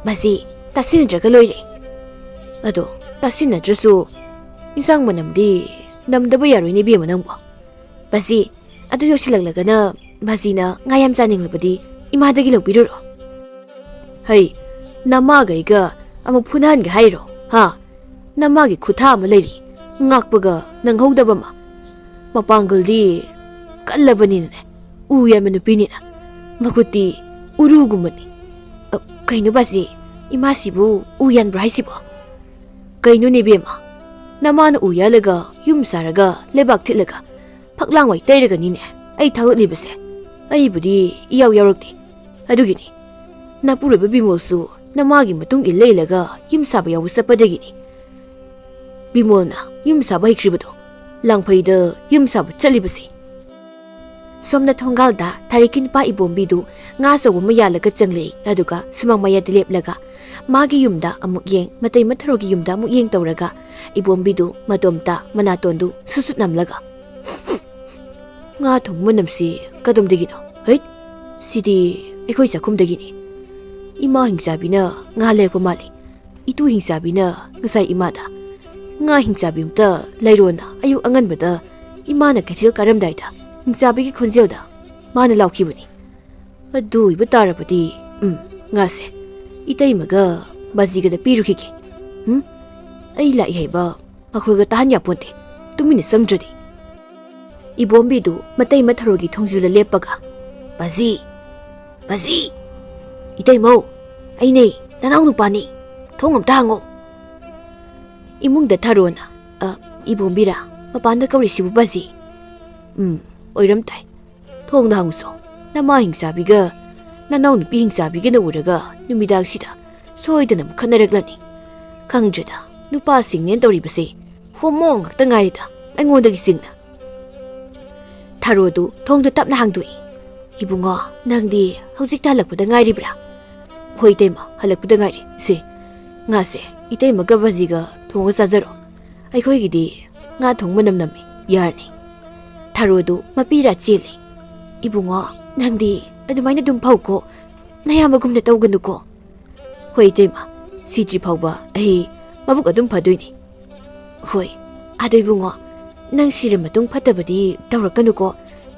ꯃꯁꯤ ꯇꯥꯁꯤꯟꯗ꯭ꯔꯒ ꯂꯣꯏꯔꯦ꯫ ꯑꯗꯣ ꯇꯥꯁꯤꯟꯅꯗ꯭ꯔꯁꯨ ꯏꯟꯁꯥꯡ ꯃꯅꯝꯗꯤ ꯅꯝꯗꯕ ꯌꯥꯔꯣꯏꯅꯦ ꯏꯕꯦꯝꯃ ꯅꯪꯕꯣ꯫ ꯃꯁꯤ ꯑꯗꯨ ꯌꯧꯁꯤꯜꯂꯛꯂꯒꯅ ꯃꯁꯤꯅ ꯉꯥ ꯌꯥꯝ ꯆꯥꯅꯤꯡꯂꯕꯗꯤ ꯏꯃꯥꯗꯒꯤ ꯂꯧꯕꯤꯔꯨꯔꯣ꯫ ꯍꯩ, ꯅꯃꯥꯒꯩꯒ ꯑꯃꯨꯛ ꯐꯨꯅꯍꯟꯒꯦ ꯍꯥꯏꯔꯣ? ꯍꯥ? ꯅꯃꯥꯒꯤ ꯈꯨꯊꯥ ꯑꯃ ꯂꯩꯔꯤ, ꯉꯥꯛꯄꯒ ꯅꯪꯍꯧꯗꯕ ꯑꯃ꯫ ꯃꯄꯥꯡꯒꯜꯗꯤ ꯀꯜꯂꯕꯅꯤꯅꯅꯦ, ꯎ ꯌꯥꯟꯕ ꯅꯨꯄꯤꯅꯤꯅ꯫ ꯃꯈꯨꯠꯇꯤ ꯎꯔꯨꯒꯨꯝꯕꯅꯤ꯫ ꯑ, ꯀꯩꯅꯣ ꯕꯥꯖꯤ, ꯏꯃꯥꯁꯤꯕꯨ ꯎ ꯌꯥꯟꯕ꯭ꯔꯣ ꯍꯥꯏꯁꯤꯕꯣ? ꯀꯩꯅꯣꯅꯦ ꯏꯕꯦꯝꯃ, ꯅꯃꯥꯅ ꯎ ꯌꯥꯜꯂꯒ ꯌꯨꯝ ꯁꯥꯔꯒ ꯂꯩꯕꯥꯛ ꯊꯤꯠꯂꯒ ꯐꯛꯂꯥꯡ ꯋꯥꯏ ꯇꯩꯔꯒꯅꯤꯅꯦ ꯑꯩ ꯊꯥꯒꯠꯂꯤꯕꯁꯦ꯫ ꯑꯩꯕꯨꯗꯤ ꯏꯌꯥꯎ ꯌꯥꯎꯔꯛꯇꯦ꯫ ꯑꯗꯨꯒꯤꯅꯤ ꯅꯄꯨꯔꯣꯏꯕ ꯕꯤꯃꯣꯜꯁꯨ ꯅꯃꯥꯒꯤ ꯃꯇꯨꯡ ꯏꯜꯂ ꯏꯜꯂꯒ ꯌꯨꯝ ꯁꯥꯕ ꯌꯥꯎꯕ ꯆꯠꯄꯗꯒꯤꯅꯤ ꯕꯤꯃꯣꯜꯅ ꯌꯨꯝ ꯁꯥꯕ ꯍꯩꯈ꯭ꯔꯤꯕꯗꯣ꯫ ꯂꯥꯡꯐꯩꯗ ꯌꯨꯝ ꯁꯥꯕ ꯆꯠꯂꯤꯕꯁꯦ꯫ ꯁꯣꯝꯅ ꯊꯣꯡꯒꯥꯜꯗ ꯊꯥꯔꯤꯛꯀꯤ ꯅꯨꯄꯥ ꯏꯕꯣꯝꯕꯤꯗꯨ ꯉꯥ ꯑꯆꯧꯕ ꯑꯃ ꯌꯥꯜꯂꯒ ꯆꯪꯂꯛꯏ꯫ ꯑꯗꯨꯒ ꯁꯨꯃꯥꯡ ꯃꯌꯥꯏꯗ ꯂꯦꯞꯂꯒ ꯃꯥꯒꯤ ꯌꯨꯝꯗ ꯑꯃꯨꯛ ꯌꯦꯡ, ꯃꯇꯩ ꯃꯊꯔꯣꯒꯤ ꯌꯨꯝꯗ ꯑꯃꯨꯛ ꯌꯦꯡ ꯇꯧꯔꯒ ꯏꯕꯣꯝꯕꯤꯗꯨ ꯃꯇꯣꯝꯇ ꯃꯅꯥꯇꯣꯟꯗꯨ ꯁꯨꯠ ꯁꯨꯠ ꯅꯝꯂꯒ, "ꯉꯥ ꯊꯣꯡꯕ ꯃꯅꯝꯁꯤ ꯀꯗꯣꯝꯗꯒꯤꯅꯣ? ꯍꯩꯠ, ꯁꯤꯗꯤ ꯑꯩꯈꯣꯏ ꯆꯥꯛꯈꯨꯝꯗꯒꯤꯅꯤ꯫ ꯏꯃꯥ ꯍꯤꯡꯆꯥꯕꯤꯅ ꯉꯥ ꯂꯩꯔꯛꯄ ꯃꯥꯜꯂꯤ꯫ ꯏꯇꯨ ꯍꯤꯡꯆꯥꯕꯤꯅ ꯉꯁꯥꯏ ꯏꯃꯥꯗ, 'ꯉꯥ ꯍꯤꯡꯆꯥꯕꯤ ꯑꯝꯇ ꯂꯩꯔꯣꯅ ꯑꯌꯨꯛ ꯑꯉꯟꯕꯗ ꯏꯃꯥꯅ ꯀꯩꯊꯦꯜ ꯀꯥꯔꯝꯗꯥꯏꯗ ꯍꯤꯡꯆꯥꯕꯤꯒꯤ ꯈꯣꯟꯖꯦꯜꯗ ꯃꯥꯅ ꯂꯥꯎꯈꯤꯕꯅꯤ꯫ ꯑꯗꯨ ꯑꯣꯏꯕ ꯇꯥꯔꯕꯗꯤ, ꯎꯝ, ꯉꯥꯁꯦ ꯏꯇꯩꯃꯒ ꯕꯥꯖꯤꯒꯗ ꯄꯤꯔꯨꯈꯤꯒꯦ꯫ ꯎꯝ, ꯑꯩ ꯂꯥꯛꯏ ꯍꯥꯏꯕ ꯃꯈꯣꯏꯒ ꯇꯥꯍꯟ ꯌꯥꯄꯣꯟꯇꯦ, ꯇꯨꯃꯤꯟꯅ ꯆꯪꯗ꯭ꯔꯗꯤ꯫" ꯏꯕꯣꯝꯕꯤꯗꯨ ꯃꯇꯩ ꯃꯊꯔꯣꯒꯤ ꯊꯣꯡꯖꯨꯗ ꯂꯦꯞꯄꯒ, "ꯕꯥꯖꯤ, ꯕꯥꯖꯤ, ꯏꯇꯩꯃꯧ, ꯑꯩꯅꯦ, ꯅꯅꯥꯎ ꯅꯨꯄꯥꯅꯤ, ꯊꯣꯡ ꯑꯝꯇ ꯍꯥꯡꯉꯣ꯫" ꯏꯃꯨꯡꯗ ꯊꯔꯣꯅ, "ꯑ, ꯏꯕꯣꯝꯕꯤꯔꯥ ꯃꯄꯥꯟꯗ ꯀꯧꯔꯤꯁꯤꯕꯨ ꯕꯥꯖꯤ?" "ꯎꯝ, ꯑꯣꯏꯔꯝ ꯇꯥꯏ꯫ ꯊꯣꯡꯗ ꯍꯥꯡꯉꯨꯁꯣ꯫ ꯅꯃꯥ ꯍꯤꯡꯆꯥꯕꯤꯒ ꯅꯅꯥꯎ ꯅꯨꯄꯤ ꯍꯤꯡꯆꯥꯕꯤꯒꯅ ꯎꯔꯒ ꯅꯨꯃꯤꯗꯥꯡꯁꯤꯗ ꯁꯣꯏꯗꯅ ꯑꯃꯨꯛ ꯈꯠꯅꯔꯛꯂꯅꯤ꯫" ꯈꯪꯗ꯭ꯔꯦꯗ, ꯅꯨꯄꯥꯁꯤꯡꯅꯦꯅ ꯇꯧꯔꯤꯕꯁꯦ ꯍꯣꯃꯣ ꯉꯥꯛꯇ ꯉꯥꯏꯔꯦꯗ, ꯑꯩꯉꯣꯟꯗꯒꯤ ꯆꯤꯡꯅ꯫ ꯊꯔꯣꯗꯨ ꯊꯣꯡꯗꯨ ꯇꯞꯅ ꯍꯥꯡꯗꯣꯛꯏ꯫ "ꯏꯕꯨꯡꯉꯣ, ꯅꯪꯗꯤ ꯍꯧꯖꯤꯛꯇ ꯍꯜꯂꯛꯄꯗ ꯉꯥꯏꯔꯤꯕ꯭ꯔꯥ?" "ꯍꯣꯏ ꯏꯇꯩꯃ, ꯍꯜꯂꯛꯄꯗ ꯉꯥꯏꯔꯤ꯫ ꯁꯦ, ꯉꯥꯁꯦ ꯏꯇꯩꯃꯒ ꯕꯖꯤꯒ ꯊꯣꯡꯉ ꯆꯥꯖꯔꯣ꯫ ꯑꯩꯈꯣꯏꯒꯤꯗꯤ ꯉꯥ ꯊꯣꯡ ꯃꯅꯝ ꯅꯝꯃꯤ, ꯌꯥꯔꯅꯤ꯫" ꯊꯔꯣꯗꯨ ꯃꯄꯤꯔꯥ ꯆꯦꯜꯂꯤ꯫ "ꯏꯕꯨꯡꯉꯣ, ꯅꯪꯗꯤ ꯑꯗꯨꯃꯥꯏꯅ ꯑꯗꯨꯝ ꯐꯧꯀꯣ, ꯅꯌꯥꯝꯕꯒꯨꯝꯅ ꯇꯧꯒꯅꯨꯀꯣ꯫" "ꯍꯣꯏ ꯏꯇꯩꯃ, ꯁꯤꯗ꯭ꯔꯤ ꯐꯥꯎꯕ ꯑꯩ ꯃꯕꯨꯛ ꯑꯗꯨꯝ ꯐꯗꯣꯏꯅꯤ꯫" "ꯍꯣꯏ, ꯑꯗꯣ ꯏꯕꯨꯡꯉꯣ, ꯅꯪ ꯁꯤꯔ ꯃꯇꯨꯡ ꯐꯠꯇꯕꯗꯤ ꯇꯧꯔꯛꯀꯅꯨꯀꯣ꯫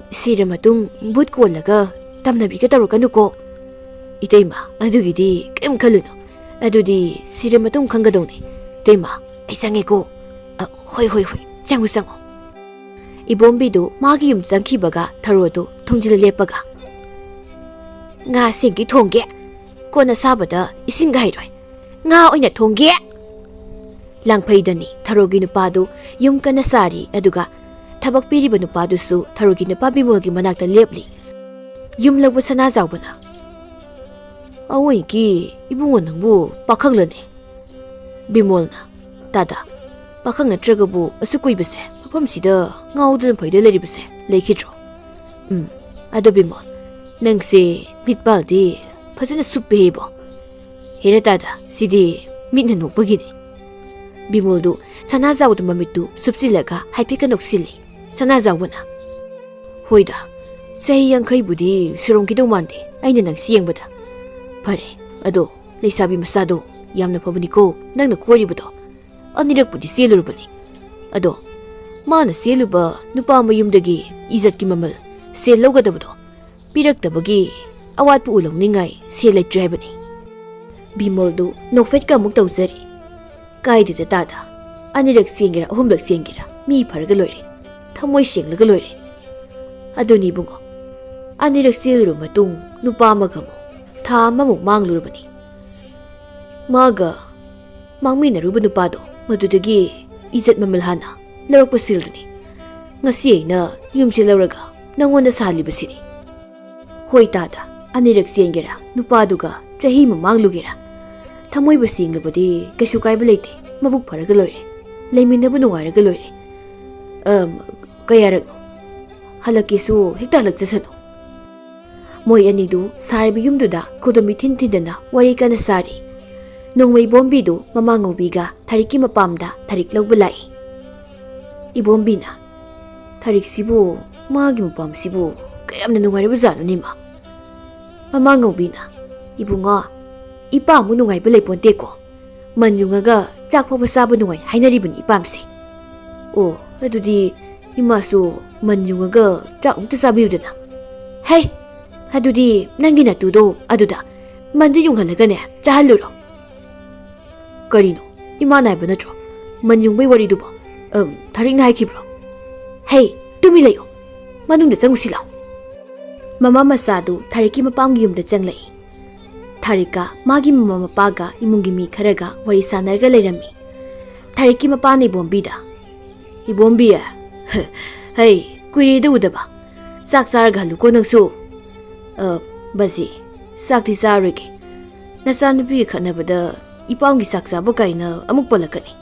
ꯁꯤꯔ ꯃꯇꯨꯡ ꯚꯨꯠ ꯀꯣꯜꯂꯒ ꯇꯝꯅꯕꯤꯒ ꯇꯧꯔꯛꯀꯅꯨꯀꯣ꯫" "ꯏꯇꯩꯃ, ꯑꯗꯨꯒꯤꯗꯤ ꯀꯩꯝ ꯈꯜꯂꯨꯅꯨ꯫ ꯑꯗꯨꯗꯤ ꯁꯤꯔ ꯃꯇꯨꯡ ꯈꯪꯒꯗꯧꯅꯤ꯫ ꯏꯇꯩꯃ, ꯑꯩ ꯆꯪꯉꯦꯀꯣ꯫" "ꯑ, ꯍꯣꯏ, ꯍꯣꯏ, ꯍꯣꯏ, ꯆꯪꯉꯨ, ꯆꯪꯉꯨ꯫" ꯏꯕꯣꯝꯕꯤꯗꯨ ꯃꯥꯒꯤ ꯌꯨꯝ ꯆꯪꯈꯤꯕꯒ ꯊꯔꯣꯗꯨ ꯊꯣꯡꯖꯤꯜꯂ ꯂꯦꯞꯄꯒ, "ꯉꯥ ꯁꯤꯡꯒꯤ ꯊꯣꯡꯒꯦ꯫ ꯀꯣꯟꯅ ꯁꯥꯕꯗ ꯏꯁꯤꯡꯒ ꯍꯩꯔꯣꯏ꯫ ꯉꯥ ꯑꯣꯏꯅ ꯊꯣꯡꯒꯦ꯫" ꯂꯥꯡꯐꯩꯗꯅꯤ ꯊꯔꯣꯒꯤ ꯅꯨꯄꯥꯗꯨ ꯌꯨꯝ ꯀꯟꯅ ꯁꯥꯔꯤ, ꯑꯗꯨꯒ ꯊꯕꯛ ꯄꯤꯔꯤꯕ ꯅꯨꯄꯥꯗꯨꯁꯨ ꯊꯔꯣꯒꯤ ꯅꯨꯄꯥ ꯕꯤꯃꯣꯜꯒꯤ ꯃꯅꯥꯛꯇ ꯂꯦꯞꯂꯤ꯫ ꯌꯨꯝ ꯂꯧꯕ ꯁꯅꯥꯖꯥꯎꯕꯅ, "ꯑꯋꯣꯏꯒꯤ ꯏꯕꯨꯡꯉꯣ, ꯅꯪꯕꯨ ꯄꯥꯈꯪꯂꯅꯦ?" ꯕꯤꯃꯣꯜꯅ, "ꯇꯥꯗ, ꯄꯥꯈꯪ ꯅꯠꯇ꯭ꯔꯒꯕꯨ ꯑꯁꯨꯛ ꯀꯨꯏꯕꯁꯦ ꯃꯐꯝꯁꯤꯗ ꯉꯥꯎꯗꯅ ꯐꯩꯗ ꯂꯩꯔꯤꯕꯁꯦ ꯂꯩꯈꯤꯗ꯭ꯔꯣ? ꯎꯝ, ꯑꯗꯣ ꯕꯤꯃꯣꯜ, ꯅꯪꯁꯦ ꯃꯤꯠꯄꯥꯜꯗꯤ ꯐꯖꯅ ꯁꯨꯞꯄꯦꯍꯦ ꯏꯕꯣ꯫ ꯍꯦꯔꯥ ꯇꯥꯗ, ꯁꯤꯗꯤ ꯃꯤꯠꯅ ꯅꯣꯛꯄꯒꯤꯅꯤ꯫" ꯕꯤꯃꯣꯜꯗꯨ ꯁꯅꯥꯖꯥꯎꯕꯗ ꯃꯃꯤꯠꯇꯨ ꯁꯨꯞꯆꯤꯜꯂꯒ ꯍꯥꯏꯐꯦꯠꯀ ꯅꯣꯛꯁꯤꯜꯂꯤ꯫ ꯁꯅꯥꯖꯥꯎꯕꯅ, "ꯍꯣꯏꯗ, ꯆꯍꯤ ꯌꯥꯡꯈꯩꯕꯨꯗꯤ ꯁꯨꯔꯝꯈꯤꯗꯧ ꯃꯥꯟꯗꯦ ꯑꯩꯅ ꯅꯪꯁꯤ ꯌꯦꯡꯕꯗ꯫ ꯐꯔꯦ, ꯑꯗꯣ ꯂꯩꯁꯥꯕꯤ ꯃꯆꯥꯗꯣ ꯌꯥꯝꯅ ꯐꯕꯅꯤꯀꯣ ꯅꯪꯅ ꯀꯣꯏꯔꯤꯕꯗꯣ꯫ ꯑꯅꯤꯔꯛꯄꯨꯗꯤ ꯆꯦꯜꯂꯨꯔꯕꯅꯤ꯫ ꯑꯗꯣ ꯃꯥꯅ ꯆꯦꯜꯂꯨꯕ ꯅꯨꯄꯥ ꯃꯌꯨꯝꯗꯒꯤ ꯏꯖꯠꯀꯤ ꯃꯃꯜ, ꯁꯦꯜ ꯂꯧꯒꯗꯕꯗꯣ ꯄꯤꯔꯛꯇꯕꯒꯤ ꯑꯋꯥꯠꯄ ꯎ ꯂꯧꯅꯤꯡꯉꯥꯏ ꯁꯦꯜ ꯂꯩꯇ꯭ꯔꯦ ꯍꯥꯏꯕꯅꯤ꯫" ꯕꯤꯃꯣꯜꯗꯨ ꯅꯣꯛꯐꯦꯠꯀ ꯑꯃꯨꯛ ꯇꯧꯖꯔꯤ꯫ "ꯀꯥꯏꯗꯦꯗ ꯇꯥꯗ, ꯑꯅꯤꯔꯛ ꯆꯦꯟꯒꯦꯔꯥ ꯑꯍꯨꯝꯂꯛ ꯆꯦꯟꯒꯦꯔꯥ ꯃꯤ ꯐꯔꯒ ꯂꯣꯏꯔꯦ, ꯊꯃꯣꯏ ꯁꯦꯡꯂꯒ ꯂꯣꯏꯔꯦ꯫ ꯑꯗꯨꯅꯤ ꯏꯕꯨꯡꯉꯣ, ꯑꯅꯤꯔꯛ ꯆꯦꯜꯂꯨꯔ ꯃꯇꯨꯡ ꯅꯨꯄꯥ ꯑꯃꯒ ꯑꯃꯨꯛ ꯊꯥ ꯑꯃꯃꯨꯛ ꯃꯥꯡꯂꯨꯔꯕꯅꯤ꯫ ꯃꯥꯒ ꯃꯥꯡꯃꯤꯟꯅꯔꯨꯕ ꯅꯨꯄꯥꯗꯣ ꯃꯗꯨꯗꯒꯤ ꯏꯖꯠ ꯃꯃꯜ ꯍꯥꯟꯅ ꯂꯧꯔꯛꯄ ꯁꯦꯜꯗꯨꯅꯤ ꯉꯁꯤ ꯑꯩꯅ ꯌꯨꯝꯁꯦ ꯂꯧꯔꯒ ꯅꯪꯉꯣꯟꯗ ꯁꯥꯍꯜꯂꯤꯕꯁꯤꯅꯤ꯫ ꯍꯣꯏ ꯇꯥꯗ, ꯑꯅꯤꯔꯛ ꯆꯦꯟꯒꯦꯔꯥ, ꯅꯨꯄꯥꯗꯨꯒ ꯆꯍꯤ ꯑꯃ ꯃꯥꯡꯂꯨꯒꯦꯔꯥ, ꯊꯃꯣꯏꯕꯨ ꯁꯦꯡꯂꯕꯗꯤ ꯀꯩꯁꯨ ꯀꯥꯏꯕ ꯂꯩꯇꯦ꯫ ꯃꯕꯨꯛ ꯐꯔꯒ ꯂꯣꯏꯔꯦ, ꯂꯩꯃꯤꯟꯅꯕ ꯅꯨꯡꯉꯥꯏꯔꯒ ꯂꯣꯏꯔꯦ꯫ ꯑꯝ, ꯀꯌꯥꯔꯛꯅꯣ? ꯍꯜꯂꯛꯀꯦꯁꯨ ꯍꯦꯛꯇ ꯍꯜꯂꯛꯆꯁꯅꯨ꯫ ꯃꯣꯏ ꯑꯅꯤꯗꯨ ꯁꯥꯔꯤꯕ ꯌꯨꯝꯗꯨꯗ ꯈꯨꯗꯨꯝ ꯏꯊꯤꯟ ꯊꯤꯟꯗꯅ ꯋꯥꯔꯤ ꯀꯟꯅ ꯁꯥꯔꯤ꯫ ꯅꯣꯡꯃ ꯏꯕꯣꯝꯕꯤꯗꯨ ꯃꯃꯥ ꯉꯧꯕꯤꯒ ꯊꯥꯔꯤꯛꯀꯤ ꯃꯄꯥꯝꯗ ꯊꯥꯔꯤꯛ ꯂꯧꯕ ꯂꯥꯛꯏ꯫ ꯏꯕꯣꯝꯕꯤꯅ, "ꯊꯥꯔꯤꯛꯁꯤꯕꯨ, ꯃꯥꯒꯤ ꯃꯄꯥꯝꯁꯤꯕꯨ ꯀꯌꯥꯝꯅ ꯅꯨꯡꯉꯥꯏꯔꯕꯖꯥꯠꯅꯣꯅꯦ ꯃꯥ?" ꯃꯃꯥ ꯉꯧꯕꯤꯅ, "ꯏꯕꯨꯡꯉꯣ, ꯏꯄꯥꯃꯨꯛ ꯅꯨꯡꯉꯥꯏꯕ ꯂꯩꯄꯣꯟꯇꯦꯀꯣ꯫ ꯃꯟ ꯌꯨꯡꯉꯒ ꯆꯥꯛ ꯐꯥꯎꯕ ꯆꯥꯕ ꯅꯨꯡꯉꯥꯏ ꯍꯥꯏꯅꯔꯤꯕꯅꯤ ꯏꯄꯥꯝꯁꯦ꯫ ꯑꯣ, ꯑꯗꯨꯗꯤ ꯏꯃꯥꯁꯨ ꯃꯟ ꯌꯨꯡꯉꯒ ꯆꯥꯛ ꯑꯃꯨꯛꯇ ꯆꯥꯕꯤꯌꯨꯗꯅ꯫" "ꯍꯦ, ꯑꯗꯨꯗꯤ ꯅꯪꯒꯤ ꯅꯇꯨꯗꯣ ꯑꯗꯨꯗ ꯃꯟꯗꯨ ꯌꯨꯡꯍꯜꯂꯒꯅꯦ ꯆꯥꯍꯜꯂꯨꯔꯣ꯫" "ꯀꯔꯤꯅꯣ? ꯏꯃꯥꯅ ꯍꯥꯏꯕ ꯅꯠꯇ꯭ꯔꯣ ꯃꯟ ꯌꯨꯡꯕꯩ ꯋꯥꯔꯤꯗꯨꯕꯣ? ꯑꯝ, ꯊꯥꯔꯤꯛꯅ ꯍꯥꯏꯈꯤꯕ꯭ꯔꯣ?" "ꯍꯦ, ꯇꯨꯃꯤꯟ ꯂꯩꯌꯨ꯫ ꯃꯅꯨꯡꯗ ꯆꯪꯉꯨꯁꯤ ꯂꯥꯎ꯫" ꯃꯃꯥ ꯃꯆꯥꯗꯨ ꯊꯥꯔꯤꯛꯀꯤ ꯃꯄꯥꯝꯒꯤ ꯌꯨꯝꯗ ꯆꯪꯂꯛꯏ꯫ ꯊꯥꯔꯤꯛꯀ ꯃꯥꯒꯤ ꯃꯃꯥ ꯃꯄꯥꯒ ꯏꯃꯨꯡꯒꯤ ꯃꯤ ꯈꯔꯒ ꯋꯥꯔꯤ ꯁꯥꯟꯅꯔꯒ ꯂꯩꯔꯝꯃꯤ꯫ ꯊꯥꯔꯤꯛꯀꯤ ꯃꯄꯥꯅ ꯏꯕꯣꯝꯕꯤꯗ, "ꯏꯕꯣꯝꯕꯤ, ꯍꯩ, ꯀꯨꯏꯔꯦꯗ ꯎꯗꯕ꯫ ꯆꯥꯛ ꯆꯥꯔꯒ ꯍꯜꯂꯨꯀꯣ ꯅꯪꯁꯨ꯫" "ꯑ, ꯕꯥꯖꯤ, ꯆꯥꯛꯇꯤ ꯆꯥꯔꯣꯏꯒꯦ꯫ ꯅꯆꯥꯅꯨꯄꯤꯒ ꯈꯠꯅꯕꯗ ꯏꯄꯥꯝꯒꯤ ꯆꯥꯛ ꯆꯥꯕ ꯀꯥꯏꯅ ꯑꯃꯨꯛ ꯄꯜꯂꯛꯀꯅꯤ꯫"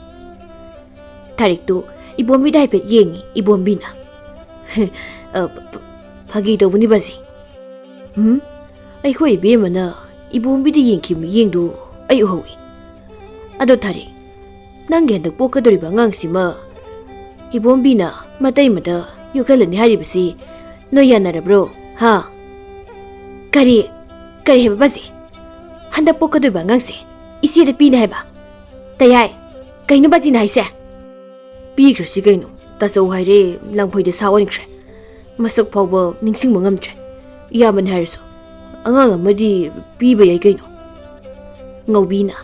ꯊꯥꯔꯤꯛꯇꯨ ꯏꯕꯣꯝꯕꯤꯗ ꯍꯥꯏꯐꯦꯠ ꯌꯦꯡꯉꯤ꯫ ꯏꯕꯣꯝꯕꯤꯅ, "ꯑ, ꯐ-, ꯐ-, ꯐꯥꯒꯤ ꯇꯧꯕꯅꯤ ꯕꯥꯖꯤ꯫" "ꯎꯝ, ꯑꯩꯈꯣꯏ ꯏꯕꯦꯝꯃꯅ ꯏꯕꯣꯝꯕꯤꯗ ꯌꯦꯡꯈꯤꯕ ꯃꯤꯠꯌꯦꯡꯗꯨ ꯑꯩ ꯎꯍꯧꯏ꯫ ꯑꯗꯣ ꯊꯥꯔꯤꯛ, ꯅꯪꯒꯤ ꯍꯟꯗꯛ ꯄꯣꯛꯀꯗꯧꯔꯤꯕ ꯑꯉꯥꯡꯁꯤꯃ ꯏꯕꯣꯝꯕꯤꯅ ꯃꯇꯩꯃꯗ ꯌꯣꯛꯍꯜꯂꯅꯤ ꯍꯥꯏꯔꯤꯕꯁꯤ ꯅꯣꯏ ꯌꯥꯅꯔꯕ꯭ꯔꯣ? ꯍꯥ?" "ꯀꯔꯤ? ꯀꯔꯤ ꯍꯥꯏꯕ ꯕꯥꯖꯤ? ꯍꯟꯗꯛ ꯄꯣꯛꯀꯗꯣꯏꯕ ꯑꯉꯥꯡꯁꯦ ꯏꯆꯦꯗ ꯄꯤꯅꯤ ꯍꯥꯏꯕ? ꯇꯌꯥꯏ, ꯀꯩꯅꯣ ꯕꯥꯖꯤꯅ ꯍꯥꯏꯁꯦ?" "ꯄꯤꯈ꯭ꯔꯁꯤ ꯀꯩꯅꯣ, ꯇꯥꯆꯧ ꯍꯥꯏꯔꯦ ꯂꯪꯐꯩꯗ ꯁꯥ ꯑꯣꯟꯈ꯭ꯔꯦ꯫ ꯃꯁꯛ ꯐꯥꯎꯕ ꯅꯤꯡꯁꯤꯡꯕ ꯉꯝꯗ꯭ꯔꯦ꯫ ꯏꯌꯥꯝꯕꯅꯤ ꯍꯥꯏꯔꯁꯨ ꯑꯉꯥꯡ ꯑꯃꯗꯤ ꯄꯤꯕ ꯌꯥꯏ ꯀꯩꯅꯣ꯫" ꯉꯧꯕꯤꯅ,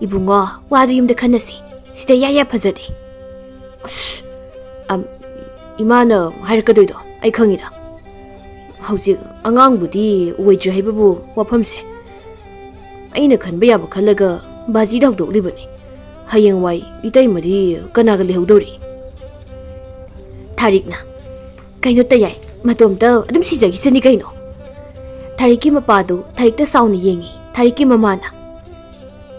"ꯏꯕꯨꯡꯉꯣ, ꯋꯥꯗꯨ ꯌꯨꯝꯗ ꯈꯟꯅꯁꯤ꯫ ꯁꯤꯗ ꯌꯥ ꯌꯥ ꯐꯖꯗꯦ꯫" ꯑꯁ, ꯑꯝ, ꯏꯃꯥꯅ ꯍꯥꯏꯔꯛꯀꯗꯣꯏꯗꯣ ꯑꯩ ꯈꯪꯉꯤꯗ꯫ ꯍꯧꯖꯤꯛ ꯑꯉꯥꯡꯕꯨꯗꯤ ꯑꯣꯏꯗ꯭ꯔꯦ ꯍꯥꯏꯕꯕꯨ ꯋꯥꯐꯝꯁꯦ꯫ ꯑꯩꯅ ꯈꯟꯕ ꯌꯥꯕ ꯈꯜꯂꯒ ꯕꯥꯖꯤꯗ ꯍꯧꯗꯣꯛꯂꯤꯕꯅꯤ꯫ ꯍꯌꯦꯡꯋꯥꯏ ꯏꯇꯩꯃꯗꯤ ꯀꯅꯥꯒ ꯂꯩꯍꯧꯗꯧꯔꯤ? ꯊꯥꯔꯤꯛꯅ, "ꯀꯩꯅꯣ ꯇꯌꯥꯏ, ꯃꯇꯣꯝꯇ ꯑꯗꯨꯝ ꯁꯤꯖꯈꯤꯁꯅꯤ ꯀꯩꯅꯣ꯫" ꯊꯥꯔꯤꯛꯀꯤ ꯃꯄꯥꯗꯨ ꯊꯥꯔꯤꯛꯇ ꯁꯥꯎꯅ ꯌꯦꯡꯉꯤ꯫ ꯊꯥꯔꯤꯛꯀꯤ ꯃꯃꯥꯅ,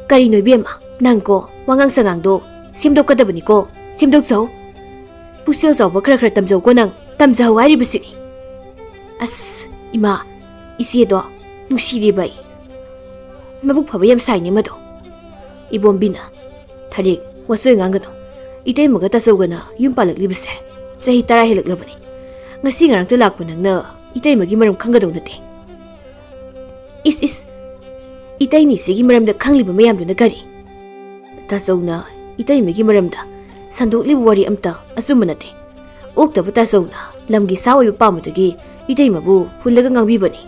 ꯀꯔꯤꯅꯣ ꯏꯕꯦꯝꯃ, ꯅꯪꯀꯣ, ꯋꯥꯉꯥꯡ ꯁꯉꯥꯡꯗꯣ ꯁꯦꯝꯗꯣꯛꯀꯗꯕꯅꯤꯀꯣ, ꯁꯦꯝꯗꯣꯛꯆꯧ꯫ ꯄꯨꯛꯆꯦꯜ ꯆꯥꯎꯕ ꯈꯔ ꯈꯔ ꯇꯝꯖꯧꯀꯣ ꯅꯪ, ꯇꯝꯖꯍꯧ ꯍꯥꯏꯔꯤꯕꯁꯤꯅꯤ꯫ ꯑꯁ, ꯏꯃꯥ, ꯏꯆꯦꯗꯣ ꯅꯨꯡꯁꯤꯔꯤꯕ ꯑꯩ꯫ ꯃꯕꯨꯛ ꯐꯕ ꯌꯥꯝ ꯁꯥꯏꯅꯦ ꯃꯗꯣ꯫ ꯏꯕꯣꯝꯕꯤꯅ, "ꯊꯔꯤꯛ, ꯋꯥꯆꯣꯏ ꯉꯥꯡꯒꯅꯨ꯫ ꯏꯇꯩꯃꯒ ꯇꯥꯆꯧꯒꯅ ꯌꯨꯝ ꯄꯥꯜꯂꯛꯂꯤꯕꯁꯦ ꯆꯍꯤ ꯇꯔꯥ ꯍꯦꯜꯂꯛꯂꯕꯅꯤ꯫ ꯉꯁꯤ ꯉꯔꯥꯡꯇ ꯂꯥꯛꯄ ꯅꯪꯅ ꯏꯇꯩꯃꯒꯤ ꯃꯔꯝ ꯈꯪꯒꯗꯧ ꯅꯠꯇꯦ꯫" "ꯏꯁ, ꯏꯁ, ꯏꯇꯩꯅꯤꯁꯤꯒꯤ ꯃꯔꯝꯗ ꯈꯪꯂꯤꯕ ꯃꯌꯥꯝꯗꯨꯅ ꯀꯔꯤ?" ꯇꯥꯆꯧꯅ ꯏꯇꯩꯃꯒꯤ ꯃꯔꯝꯗ ꯁꯟꯗꯣꯛꯂꯤꯕ ꯋꯥꯔꯤ ꯑꯝꯇ ꯑꯆꯨꯝꯕ ꯅꯠꯇꯦ꯫ ꯑꯣꯛꯇꯕ ꯇꯥꯆꯧꯅ ꯂꯝꯒꯤ ꯁꯥ ꯑꯣꯏꯕ ꯄꯥꯝꯕꯗꯒꯤ ꯏꯇꯩꯃꯕꯨ ꯍꯨꯜꯂꯒ ꯉꯥꯡꯕꯤꯕꯅꯤ꯫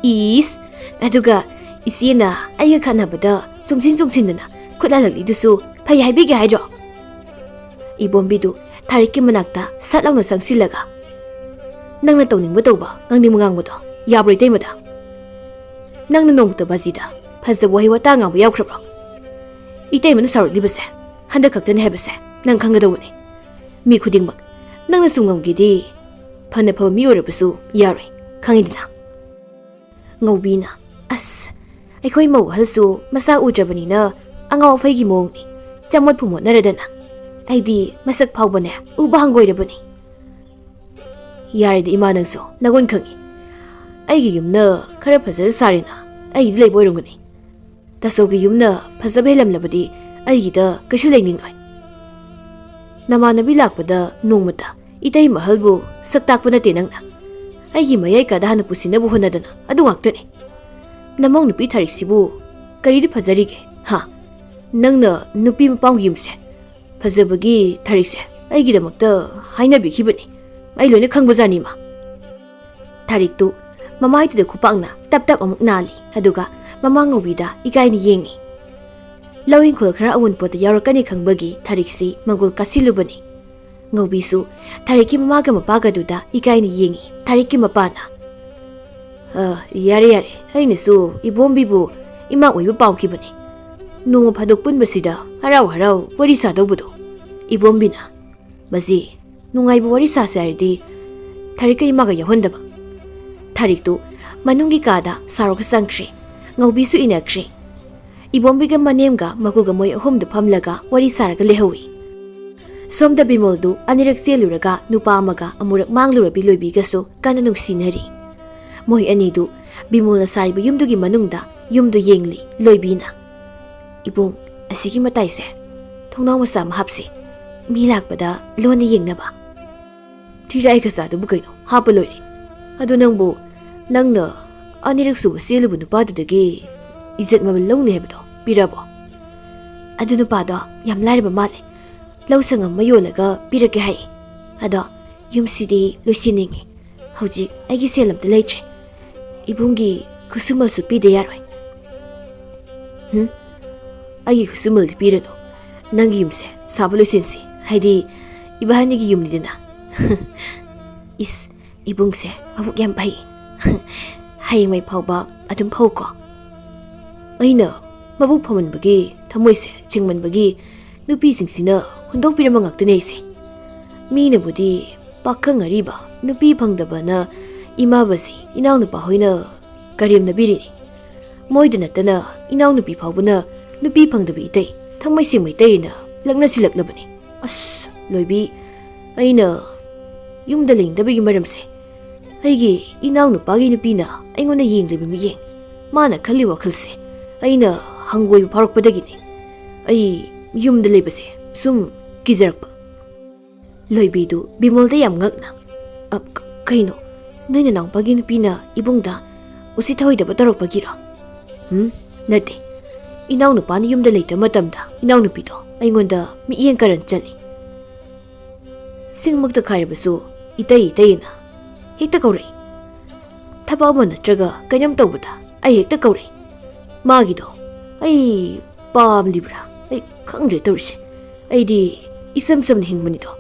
"ꯏꯁ, ꯑꯗꯨꯒ ꯏꯆꯦꯅ ꯑꯩꯒ ꯈꯠꯅꯕꯗ ꯆꯣꯡꯁꯤꯟ ꯆꯣꯡꯁꯤꯟꯗꯅ ꯈꯨꯠ ꯍꯜꯂꯛꯂꯤꯗꯨꯁꯨ ꯐꯩ ꯍꯥꯏꯕꯤꯒꯦ ꯍꯥꯏꯔꯣ?" ꯏꯕꯣꯝꯕꯤꯗꯨ ꯊꯥꯔꯤꯛꯀꯤ ꯃꯅꯥꯛꯇ ꯁꯠ ꯂꯥꯎꯅ ꯆꯪꯁꯤꯜꯂꯒ, "ꯅꯪꯅ ꯇꯧꯅꯤꯡꯕ ꯇꯧꯕ, ꯉꯥꯡꯅꯤꯡꯕ ꯉꯥꯡꯕꯗꯣ ꯌꯥꯕ꯭ꯔꯣ ꯏꯇꯩꯃꯗ? ꯅꯪꯅ ꯅꯣꯡꯃꯇ ꯕꯥꯖꯤꯗ ꯐꯖꯕ ꯋꯥꯍꯩ ꯋꯥꯇꯥ ꯉꯥꯡꯕ ꯌꯥꯎꯈ꯭ꯔꯕ꯭ꯔꯣ? ꯏꯇꯩꯃꯅ ꯁꯥꯎꯔꯛꯂꯤꯕꯁꯦ ꯍꯟꯗꯛ ꯈꯛꯇꯅꯤ ꯍꯥꯏꯕꯁꯦ ꯅꯪ ꯈꯪꯒꯗꯧꯕꯅꯤ꯫ ꯃꯤ ꯈꯨꯗꯤꯡꯃꯛ ꯅꯪꯅ ꯁꯨꯝ ꯉꯝꯒꯦꯗꯤ ꯐꯅ ꯐꯕ ꯃꯤ ꯑꯣꯏꯔꯕꯁꯨ ꯌꯥꯔꯣꯏ, ꯈꯪꯉꯤꯗꯅ?" ꯉꯧꯕꯤꯅ, "ꯑꯁ, ꯑꯩꯈꯣꯏ ꯃꯧ ꯑꯍꯜꯁꯨ ꯃꯁꯥ ꯎꯗ꯭ꯔꯕꯅꯤꯅ ꯑꯉꯥꯎ ꯑꯐꯩꯒꯤ ꯃꯑꯣꯡꯅꯤ꯫ ꯆꯃꯣꯠ ꯐꯨꯃꯣꯠꯅꯔꯗꯅ꯫ ꯑꯩꯗꯤ ꯃꯁꯛ ꯐꯥꯎꯕꯅꯦ ꯎꯕ ꯍꯪꯒꯣꯏꯔꯕꯅꯤ꯫" "ꯌꯥꯔꯦꯗ ꯏꯃꯥ, ꯅꯪꯁꯨ ꯅꯒꯨꯟ ꯈꯪꯉꯤ꯫ ꯑꯩꯒꯤ ꯌꯨꯝꯅ ꯈꯔ ꯐꯖꯅ ꯁꯥꯔꯦꯅ ꯑꯩꯒꯤꯗꯤ ꯂꯩꯕ ꯑꯣꯏꯔꯝꯒꯅꯤ꯫ ꯇꯥꯆꯧꯒꯤ ꯌꯨꯝꯅ ꯐꯖꯕ ꯍꯦꯜꯂꯝꯂꯕꯗꯤ ꯑꯩꯒꯤꯗ ꯀꯩꯁꯨ ꯂꯩꯅꯤꯡꯂꯣꯏ꯫ ꯅꯃꯥꯟꯅꯕꯤ ꯂꯥꯛꯄꯗ ꯅꯣꯡꯃꯇ ꯏꯇꯩ ꯃꯍꯜꯕꯨ ꯁꯛ ꯇꯥꯛꯄ ꯅꯠꯇꯦ ꯅꯪꯅ꯫ ꯑꯩꯒꯤ ꯃꯌꯥꯏ ꯀꯥꯗ ꯍꯥꯟꯅ ꯄꯨꯁꯤꯟꯅꯕ ꯍꯣꯠꯅꯗꯅ ꯑꯗꯨ ꯉꯥꯛꯇꯅꯤ꯫ ꯅꯃꯧ ꯅꯨꯄꯤ ꯊꯥꯔꯤꯛꯁꯤꯕꯨ ꯀꯔꯤꯗꯤ ꯐꯖꯔꯤꯒꯦ, ꯍꯥ? ꯅꯪꯅ ꯅꯨꯄꯤ ꯃꯄꯥꯝꯒꯤ ꯌꯨꯝꯁꯦ ꯐꯖꯕꯒꯤ ꯊꯥꯔꯤꯛꯁꯦ ꯑꯩꯒꯤꯗꯃꯛꯇ ꯍꯥꯏꯅꯕꯤꯈꯤꯕꯅꯤ꯫ ꯑꯩ ꯂꯣꯏꯅ ꯈꯪꯕꯖꯥꯠꯅꯤ, ꯏꯃꯥ꯫" ꯊꯥꯔꯤꯛꯇꯨ ꯃꯃꯥꯏꯗꯨꯗ ꯈꯨꯄꯥꯛꯅ ꯇꯞ ꯇꯞ ꯑꯃꯨꯛ ꯅꯥꯜꯂꯤ, ꯑꯗꯨꯒ ꯃꯃꯥ ꯉꯧꯕꯤꯗ ꯏꯀꯥꯏꯅ ꯌꯦꯡꯉꯤ꯫ ꯂꯧ ꯏꯪꯈꯣꯜ ꯈꯔ ꯑꯋꯨꯟꯄꯣꯠꯇ ꯌꯥꯎꯔꯛꯀꯅꯤ ꯈꯪꯕꯒꯤ ꯊꯥꯔꯤꯛꯁꯤ ꯃꯪꯒꯣꯜ ꯀꯥꯁꯤꯜꯂꯨꯕꯅꯤ꯫ ꯉꯧꯕꯤꯁꯨ ꯊꯥꯔꯤꯛꯀꯤ ꯃꯃꯥꯒ ꯃꯄꯥꯒꯗꯨꯗ ꯏꯀꯥꯏꯅ ꯌꯦꯡꯉꯤ꯫ ꯊꯥꯔꯤꯛꯀꯤ ꯃꯄꯥꯅ, "ꯑ, ꯌꯥꯔꯦ, ꯌꯥꯔꯦ, ꯑꯩꯅꯁꯨ ꯏꯕꯣꯝꯕꯤꯕꯨ ꯏꯃꯥ ꯑꯣꯏꯕ ꯄꯥꯝꯈꯤꯕꯅꯤ꯫ ꯅꯣꯡꯃ ꯐꯥꯗꯣꯛ ꯄꯨꯟꯕꯁꯤꯗ ꯍꯔꯥꯎ ꯍꯔꯥꯎ ꯋꯥꯔꯤ ꯁꯥꯗꯧꯕꯗꯣ꯫" ꯏꯕꯣꯝꯕꯤꯅ, "ꯃꯁꯤ ꯅꯨꯡꯉꯥꯏꯕ ꯋꯥꯔꯤ ꯁꯥꯁꯦ ꯍꯥꯏꯔꯗꯤ ꯊꯥꯔꯤꯛꯀ ꯏꯃꯥꯒ ꯌꯥꯎꯍꯟꯗꯕ꯫" ꯊꯥꯔꯤꯛꯇꯨ ꯃꯅꯨꯡꯒꯤ ꯀꯥꯗ ꯁꯥꯎꯔꯒ ꯆꯪꯈ꯭ꯔꯦ꯫ ꯉꯧꯕꯤꯁꯨ ꯏꯟꯅꯈ꯭ꯔꯦ꯫ ꯏꯕꯣꯝꯕꯤꯒ ꯃꯅꯦꯝꯒ ꯃꯀꯨꯒ ꯃꯣꯏ ꯑꯍꯨꯝꯗꯨ ꯐꯝꯂꯒ ꯋꯥꯔꯤ ꯁꯥꯔꯒ ꯂꯩꯍꯧꯏ꯫ ꯁꯣꯝꯗ ꯕꯤꯃꯣꯜꯗꯨ ꯑꯅꯤꯔꯛ ꯆꯦꯜꯂꯨꯔꯒ ꯅꯨꯄꯥ ꯑꯃꯒ ꯑꯃꯨꯔꯛ ꯃꯥꯡꯂꯨꯔꯕꯤ ꯂꯣꯏꯕꯤꯒꯁꯨ ꯀꯟꯅ ꯅꯨꯡꯁꯤꯅꯔꯤ꯫ ꯃꯣꯏ ꯑꯅꯤꯗꯨ ꯕꯤꯃꯣꯜꯅ ꯁꯥꯔꯤꯕ ꯌꯨꯝꯗꯨꯒꯤ ꯃꯅꯨꯡꯗ ꯌꯨꯝꯗꯨ ꯌꯦꯡꯂꯤ ꯂꯣꯏꯕꯤꯅ꯫ "ꯏꯕꯨꯡ, ꯑꯁꯤꯒꯤ ꯃꯇꯥꯏꯁꯦ ꯊꯣꯡꯅꯥꯎ ꯃꯆꯥ ꯑꯃ ꯍꯥꯞꯁꯤ꯫ ꯃꯤ ꯂꯥꯛꯄꯗ ꯂꯣꯟꯅ ꯌꯦꯡꯅꯕ꯫" "ꯊꯤꯔꯥꯏ ꯀꯆꯥꯗꯨꯕꯨ ꯀꯩꯅꯣ, ꯍꯥꯞꯄ ꯂꯣꯏꯔꯦ꯫ ꯑꯗꯨ ꯅꯪꯕꯨ, ꯅꯪꯅ ꯑꯅꯤꯔꯛ ꯁꯨꯕ ꯆꯦꯜꯂꯨꯕ ꯅꯨꯄꯥꯗꯨꯗꯒꯤ ꯏꯖꯠ ꯃꯃꯜ ꯂꯧꯅꯤ ꯍꯥꯏꯕꯗꯣ ꯄꯤꯔꯕꯣ?" "ꯑꯗꯨ ꯅꯨꯄꯥꯗꯣ ꯌꯥꯝ ꯂꯥꯏꯔꯕ ꯃꯥꯜꯂꯦ꯫ ꯂꯧ ꯁꯪꯉꯝ ꯑꯃ ꯌꯣꯜꯂꯒ ꯄꯤꯔꯛꯀꯦ ꯍꯥꯏꯌꯦ꯫ ꯑꯗꯣ ꯌꯨꯝꯁꯤꯗꯤ ꯂꯣꯏꯁꯤꯟꯅꯤꯡꯉꯤ꯫ ꯍꯧꯖꯤꯛ ꯑꯩꯒꯤ ꯁꯦꯜ ꯑꯝꯇ ꯂꯩꯇ꯭ꯔꯦ꯫ ꯏꯕꯨꯡꯒꯤ ꯈꯨꯠꯁꯨꯃꯜꯁꯨ ꯄꯤꯗ ꯌꯥꯔꯣꯏ꯫" "ꯍꯨꯝ? ꯑꯩꯒꯤ ꯈꯨꯠꯁꯨꯃꯜꯗꯤ ꯄꯤꯔꯅꯨ꯫ ꯅꯪꯒꯤ ꯌꯨꯝꯁꯦ ꯁꯥꯕ ꯂꯣꯏꯁꯤꯟꯁꯤ꯫ ꯍꯥꯏꯗꯤ, ꯏꯕꯥꯅꯤꯒꯤ ꯌꯨꯝꯅꯤꯗꯅ꯫" "ꯏꯁ, ꯏꯕꯨꯡꯁꯦ ꯃꯕꯨꯛ ꯌꯥꯝ ꯐꯩ꯫ ꯍꯌꯦꯡꯃꯩ ꯐꯥꯎꯕ ꯑꯗꯨꯝ ꯐꯧꯀꯣ꯫" ꯑꯩꯅ ꯃꯕꯨꯛ ꯐꯃꯟꯕꯒꯤ, ꯊꯃꯣꯏꯁꯦ ꯆꯤꯡꯃꯟꯕꯒꯤ ꯅꯨꯄꯤꯁꯤꯡꯁꯤꯅ ꯍꯨꯟꯗꯣꯛꯄꯤꯔꯝꯕ ꯉꯥꯛꯇꯅꯦ ꯑꯩꯁꯦ꯫ ꯃꯤꯅꯕꯨꯗꯤ ꯄꯥꯈꯪ ꯑꯔꯤꯕ ꯅꯨꯄꯤ ꯐꯪꯗꯕꯅ ꯏꯃꯥꯕꯁꯤ ꯏꯅꯥꯎꯅꯨꯄꯥ ꯍꯣꯏꯅ ꯀꯔꯦꯝꯅꯕꯤꯔꯤꯅꯤ꯫ ꯃꯣꯏꯗ ꯅꯠꯇꯅ ꯏꯅꯥꯎꯅꯨꯄꯤ ꯐꯥꯎꯕꯅ ꯅꯨꯄꯤ ꯐꯪꯗꯕ ꯏꯇꯩ, ꯊꯃꯣꯏ ꯁꯦꯡꯕ ꯏꯇꯩꯅ ꯂꯛꯅꯁꯤꯜꯂꯛꯂꯕꯅꯤ꯫ ꯑꯁ, ꯂꯣꯏꯕꯤ, ꯑꯩꯅ ꯌꯨꯝꯗ ꯂꯩꯅꯤꯡꯗꯕꯒꯤ ꯃꯔꯝꯁꯦ ꯑꯩꯒꯤ ꯏꯅꯥꯎꯅꯨꯄꯥꯒꯤ ꯅꯨꯄꯤꯅ ꯑꯩꯉꯣꯟꯗ ꯌꯦꯡꯂꯤꯕ ꯃꯤꯠꯌꯦꯡ, ꯃꯥꯅ ꯈꯜꯂꯤ ꯋꯥꯈꯜꯁꯦ ꯑꯩꯅ ꯍꯪꯒꯣꯏꯕ ꯐꯥꯎꯔꯛꯄꯗꯒꯤꯅꯤ꯫ ꯑꯩ ꯌꯨꯝꯗ ꯂꯩꯕꯁꯦ ꯁꯨꯝ ꯀꯤꯖꯔꯛꯄ꯫ ꯂꯣꯏꯕꯤꯗꯨ ꯕꯤꯃꯣꯜꯗ ꯌꯥꯝ ꯉꯛꯅ, "ꯑ, ꯀ-, ꯀꯩꯅꯣ? ꯅꯣꯏ ꯅꯅꯥꯎꯄꯥꯒꯤ ꯅꯨꯄꯤꯅ ꯏꯕꯨꯡꯗ ꯎꯁꯤꯠ ꯊꯑꯣꯏꯗꯕ ꯇꯧꯔꯛꯄꯒꯤꯔꯣ?" "ꯎꯝ, ꯅꯠꯇꯦ꯫ ꯏꯅꯥꯎꯅꯨꯄꯥꯅ ꯌꯨꯝꯗ ꯂꯩꯇꯕ ꯃꯇꯝꯗ ꯏꯅꯥꯎꯅꯨꯄꯤꯗꯣ ꯑꯩꯉꯣꯟꯗ ꯃꯤꯠꯌꯦꯡ ꯀꯔꯟ ꯆꯠꯂꯤ꯫" ꯁꯤꯡꯃꯛꯇ ꯈꯥꯏꯔꯕꯁꯨ ꯏꯇꯩ ꯏꯇꯩꯅ ꯍꯦꯛꯇ ꯀꯧꯔꯛꯏ꯫ ꯊꯕꯛ ꯑꯃ ꯅꯠꯇ꯭ꯔꯒ ꯀꯩꯅꯣꯝ ꯇꯧꯕꯗ ꯑꯩ ꯍꯦꯛꯇ ꯀꯧꯔꯛꯏ꯫ ꯃꯥꯒꯤꯗꯣ ꯑꯩ ꯄꯥꯝꯂꯤꯕ꯭ꯔꯥ ꯑꯩ ꯈꯪꯗ꯭ꯔꯦ ꯇꯧꯔꯤꯁꯦ꯫ ꯑꯩꯗꯤ ꯏꯆꯝ ꯆꯝꯅ ꯍꯤꯡꯕꯅꯤꯗꯣ,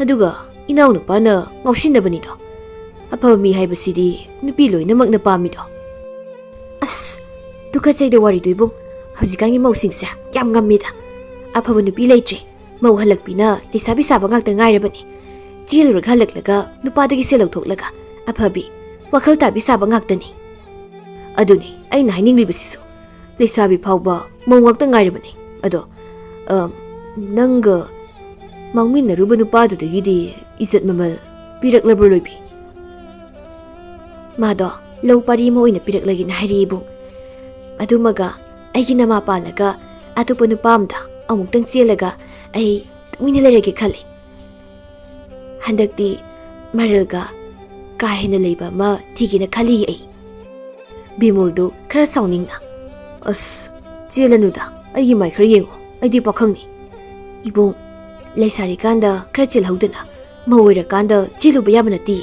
ꯑꯗꯨꯒ ꯏꯅꯥꯎꯅꯨꯄꯥꯅ ꯉꯥꯎꯁꯤꯟꯅꯕꯅꯤꯗꯣ꯫ ꯑꯐꯕ ꯃꯤ ꯍꯥꯏꯕꯁꯤꯗꯤ ꯅꯨꯄꯤ ꯂꯣꯏꯅꯃꯛꯅ ꯄꯥꯝꯃꯤꯗꯣ꯫ ꯑꯁ, ꯇꯨꯀꯠꯆꯩꯗ ꯋꯥꯔꯤꯗꯣ ꯏꯕꯨꯡ꯫ ꯍꯧꯖꯤꯛꯀꯥꯟꯒꯤ ꯃꯧꯁꯤꯡꯁꯦ ꯌꯥꯝ ꯉꯝꯃꯤꯗ꯫ ꯑꯐꯕ ꯅꯨꯄꯤ ꯂꯩꯇ꯭ꯔꯦ꯫ ꯃꯧ ꯍꯜꯂꯛꯄꯤꯅ ꯂꯩꯁꯥꯕꯤ ꯁꯥꯕ ꯉꯥꯛꯇ ꯉꯥꯏꯔꯕꯅꯤ꯫ ꯆꯦꯜꯂꯨꯔꯒ ꯍꯜꯂꯛꯂꯒ ꯅꯨꯄꯥꯗꯒꯤ ꯁꯦꯜ ꯂꯧꯊꯣꯛꯂꯒ ꯑꯐꯕꯤ, ꯋꯥꯈꯜ ꯇꯥꯕꯤ ꯁꯥꯕ ꯉꯥꯛꯇꯅꯤ꯫ ꯑꯗꯨꯅꯤ ꯑꯩꯅ ꯍꯥꯏꯅꯤꯡꯂꯤꯕꯁꯤꯁꯨ꯫ ꯂꯩꯁꯥꯕꯤ ꯐꯥꯎꯕ ꯃꯧ ꯉꯥꯛꯇ ꯉꯥꯏꯔꯕꯅꯤ꯫ ꯑꯗꯣ, ꯑ, ꯅꯪꯒ ꯃꯥꯡꯃꯤꯟꯅꯔꯨꯕ ꯅꯨꯄꯥꯗꯨꯗꯒꯤꯗꯤ ꯏꯖꯠ ꯃꯃꯜ ꯄꯤꯔꯛꯂꯕ꯭ꯔꯣ, ꯂꯣꯏꯕꯤ? ꯃꯥꯗꯣ ꯂꯧ ꯄꯥꯔꯤ ꯑꯃ ꯑꯣꯏꯅ ꯄꯤꯔꯛꯂꯒꯦꯅ ꯍꯥꯏꯔꯛꯏ, ꯏꯕꯨꯡ꯫ ꯑꯗꯨꯃꯒ ꯑꯩꯒꯤ ꯅꯃꯥ ꯄꯥꯜꯂꯒ ꯑꯇꯣꯞꯄ ꯅꯨꯄꯥ ꯑꯃꯗ ꯑꯃꯨꯛꯇꯪ ꯆꯦꯜꯂꯒ ꯑꯩ ꯇꯨꯃꯤꯟꯅ ꯂꯩꯔꯒꯦ ꯈꯜꯂꯤ꯫ ꯍꯟꯗꯛꯇꯤ ꯃꯔꯜꯒ ꯀꯥ ꯍꯦꯟꯅ ꯂꯩꯕ ꯑꯃ ꯊꯤꯒꯦꯅ ꯈꯜꯂꯤ ꯑꯩ꯫ ꯕꯤꯃꯣꯜꯗꯨ ꯈꯔ ꯁꯥꯎꯅꯤꯡꯅ, "ꯑꯁ, ꯆꯦꯜꯂꯅꯨꯗ, ꯑꯩꯒꯤ ꯃꯥꯏ ꯈꯔ ꯌꯦꯡꯉꯣ, ꯑꯩꯗꯤ ꯄꯥꯈꯪꯅꯤ꯫ ꯏꯕꯨꯡ, ꯂꯩꯁꯥꯔꯤꯀꯥꯟꯗ ꯈꯔ ꯆꯦꯜꯍꯧꯗꯅ, ꯃꯧ ꯑꯣꯏꯔꯀꯥꯟꯗ ꯆꯦꯜꯂꯨꯕ ꯌꯥꯕ ꯅꯠꯇꯦ꯫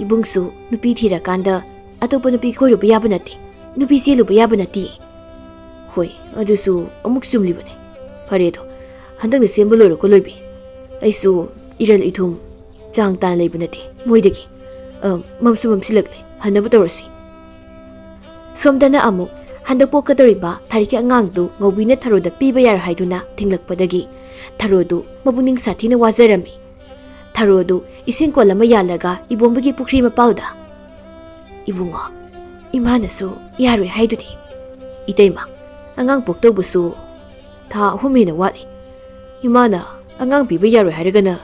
ꯏꯕꯨꯡꯁꯨ ꯅꯨꯄꯤ ꯊꯤꯔꯀꯥꯟꯗ ꯑꯇꯣꯞꯄ ꯅꯨꯄꯤ ꯀꯣꯏꯔꯨꯕ ꯌꯥꯕ ꯅꯠꯇꯦ, ꯅꯨꯄꯤ ꯆꯦꯜꯂꯨꯕ ꯌꯥꯕ ꯅꯠꯇꯦ꯫" "ꯍꯣꯏ, ꯑꯗꯨꯁꯨ ꯑꯃꯨꯛ ꯆꯨꯝꯂꯤꯕꯅꯤ꯫ ꯐꯔꯦ ꯑꯗꯣ, ꯍꯟꯗꯛꯅ ꯁꯦꯝꯕ ꯂꯣꯏꯔꯣꯀꯣ, ꯂꯣꯏꯕꯤ꯫ ꯑꯩꯁꯨ ꯏꯔꯜ ꯏꯊꯨꯝ ꯆꯥꯡ ꯇꯥꯅ ꯂꯩꯕ ꯅꯠꯇꯦ ꯃꯣꯏꯗꯒꯤ꯫ ꯑ, ꯃꯝꯁꯨ ꯃꯝꯁꯤꯜꯂꯛꯂꯦ, ꯍꯟꯅꯕ ꯇꯧꯔꯁꯤ꯫" ꯁꯣꯝꯗꯅ ꯑꯃꯨꯛ ꯍꯟꯗꯛ ꯄꯣꯛꯀꯗꯧꯔꯤꯕ ꯊꯥꯔꯤꯛꯀꯤ ꯑꯉꯥꯡꯗꯨ ꯉꯧꯕꯤꯅ ꯊꯔꯣꯗ ꯄꯤꯕ ꯌꯥꯔꯣꯏ ꯍꯥꯏꯗꯨꯅ ꯊꯤꯡꯂꯛꯄꯗꯒꯤ ꯊꯔꯣꯗꯨ ꯃꯄꯨꯛꯅꯤꯡ ꯁꯥꯊꯤꯅ ꯋꯥꯖꯔꯝꯃꯤ꯫ ꯊꯔꯣꯗꯨ ꯏꯁꯤꯡ ꯀꯣꯜ ꯑꯃ ꯌꯥꯜꯂꯒ ꯏꯕꯣꯝꯕꯒꯤ ꯄꯨꯈ꯭ꯔꯤ ꯃꯄꯥꯜꯗ, "ꯏꯕꯨꯡꯉꯣ, ꯏꯃꯥꯅꯁꯨ ꯌꯥꯔꯣꯏ ꯍꯥꯏꯗꯨꯗꯤ꯫ ꯏꯇꯩꯃ, ꯑꯉꯥꯡ ꯄꯣꯛꯇꯧꯕꯁꯨ ꯊꯥ ꯑꯍꯨꯝ ꯍꯦꯟꯅ ꯋꯥꯠꯂꯤ꯫ ꯏꯃꯥꯅ ꯑꯉꯥꯡ ꯄꯤꯕ ꯌꯥꯔꯣꯏ ꯍꯥꯏꯔꯒꯅ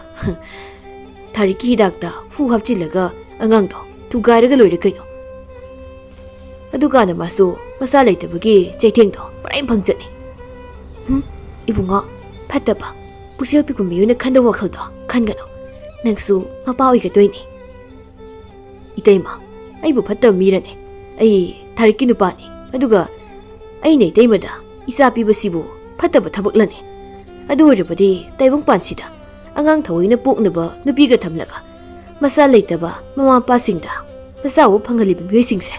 ꯊꯥꯔꯤꯛꯀꯤ ꯍꯤꯗꯥꯛꯇ ꯍꯨ ꯍꯥꯞꯆꯤꯜꯂꯒ ꯑꯉꯥꯡꯗꯣ ꯊꯨꯒꯥꯏꯔꯒ ꯂꯣꯏꯔꯦ ꯀꯩꯅꯣ꯫ ꯑꯗꯨꯀꯥꯟꯗ ꯃꯥꯁꯨ ꯃꯆꯥ ꯂꯩꯇꯕꯒꯤ ꯆꯩꯊꯦꯡꯗꯣ ꯃꯔꯥꯏ ꯐꯪꯖꯅꯤ꯫" "ꯍꯨꯝ, ꯏꯕꯨꯡꯉꯣ, ꯐꯠꯇꯕ, ꯄꯨꯛꯆꯦꯜ ꯄꯤꯛꯄ ꯃꯤꯑꯣꯏꯅ ꯈꯟꯕ ꯋꯥꯈꯜꯗꯣ ꯈꯟꯒꯅꯨ꯫ ꯅꯪꯁꯨ ꯃꯄꯥ ꯑꯣꯏꯒꯗꯣꯏꯅꯤ꯫" "ꯏꯇꯩꯃ, ꯑꯩꯕꯨ ꯐꯠꯇꯕ ꯃꯤꯔꯅꯦ? ꯑꯩ ꯊꯥꯔꯤꯛꯀꯤ ꯅꯨꯄꯥꯅꯤ꯫ ꯑꯗꯨꯒ ꯑꯩꯅ ꯏꯇꯩꯃꯗ ꯏꯆꯥ ꯄꯤꯕꯁꯤꯕꯨ ꯐꯠꯇꯕ ꯊꯕꯛꯂꯅꯦ? ꯑꯗꯨ ꯑꯣꯏꯔꯕꯗꯤ ꯇꯥꯏꯕꯪꯄꯥꯟꯁꯤꯗ ꯑꯉꯥꯡ ꯊꯑꯣꯏꯅ ꯄꯣꯛꯅꯕ ꯅꯨꯄꯤꯒ ꯊꯝꯂꯒ ꯃꯆꯥ ꯂꯩꯇꯕ ꯃꯃꯥ ꯃꯄꯥꯁꯤꯡꯗ ꯃꯆꯥ ꯎꯕ ꯐꯪꯍꯜꯂꯤꯕ ꯃꯤꯑꯣꯏꯁꯤꯡꯁꯦ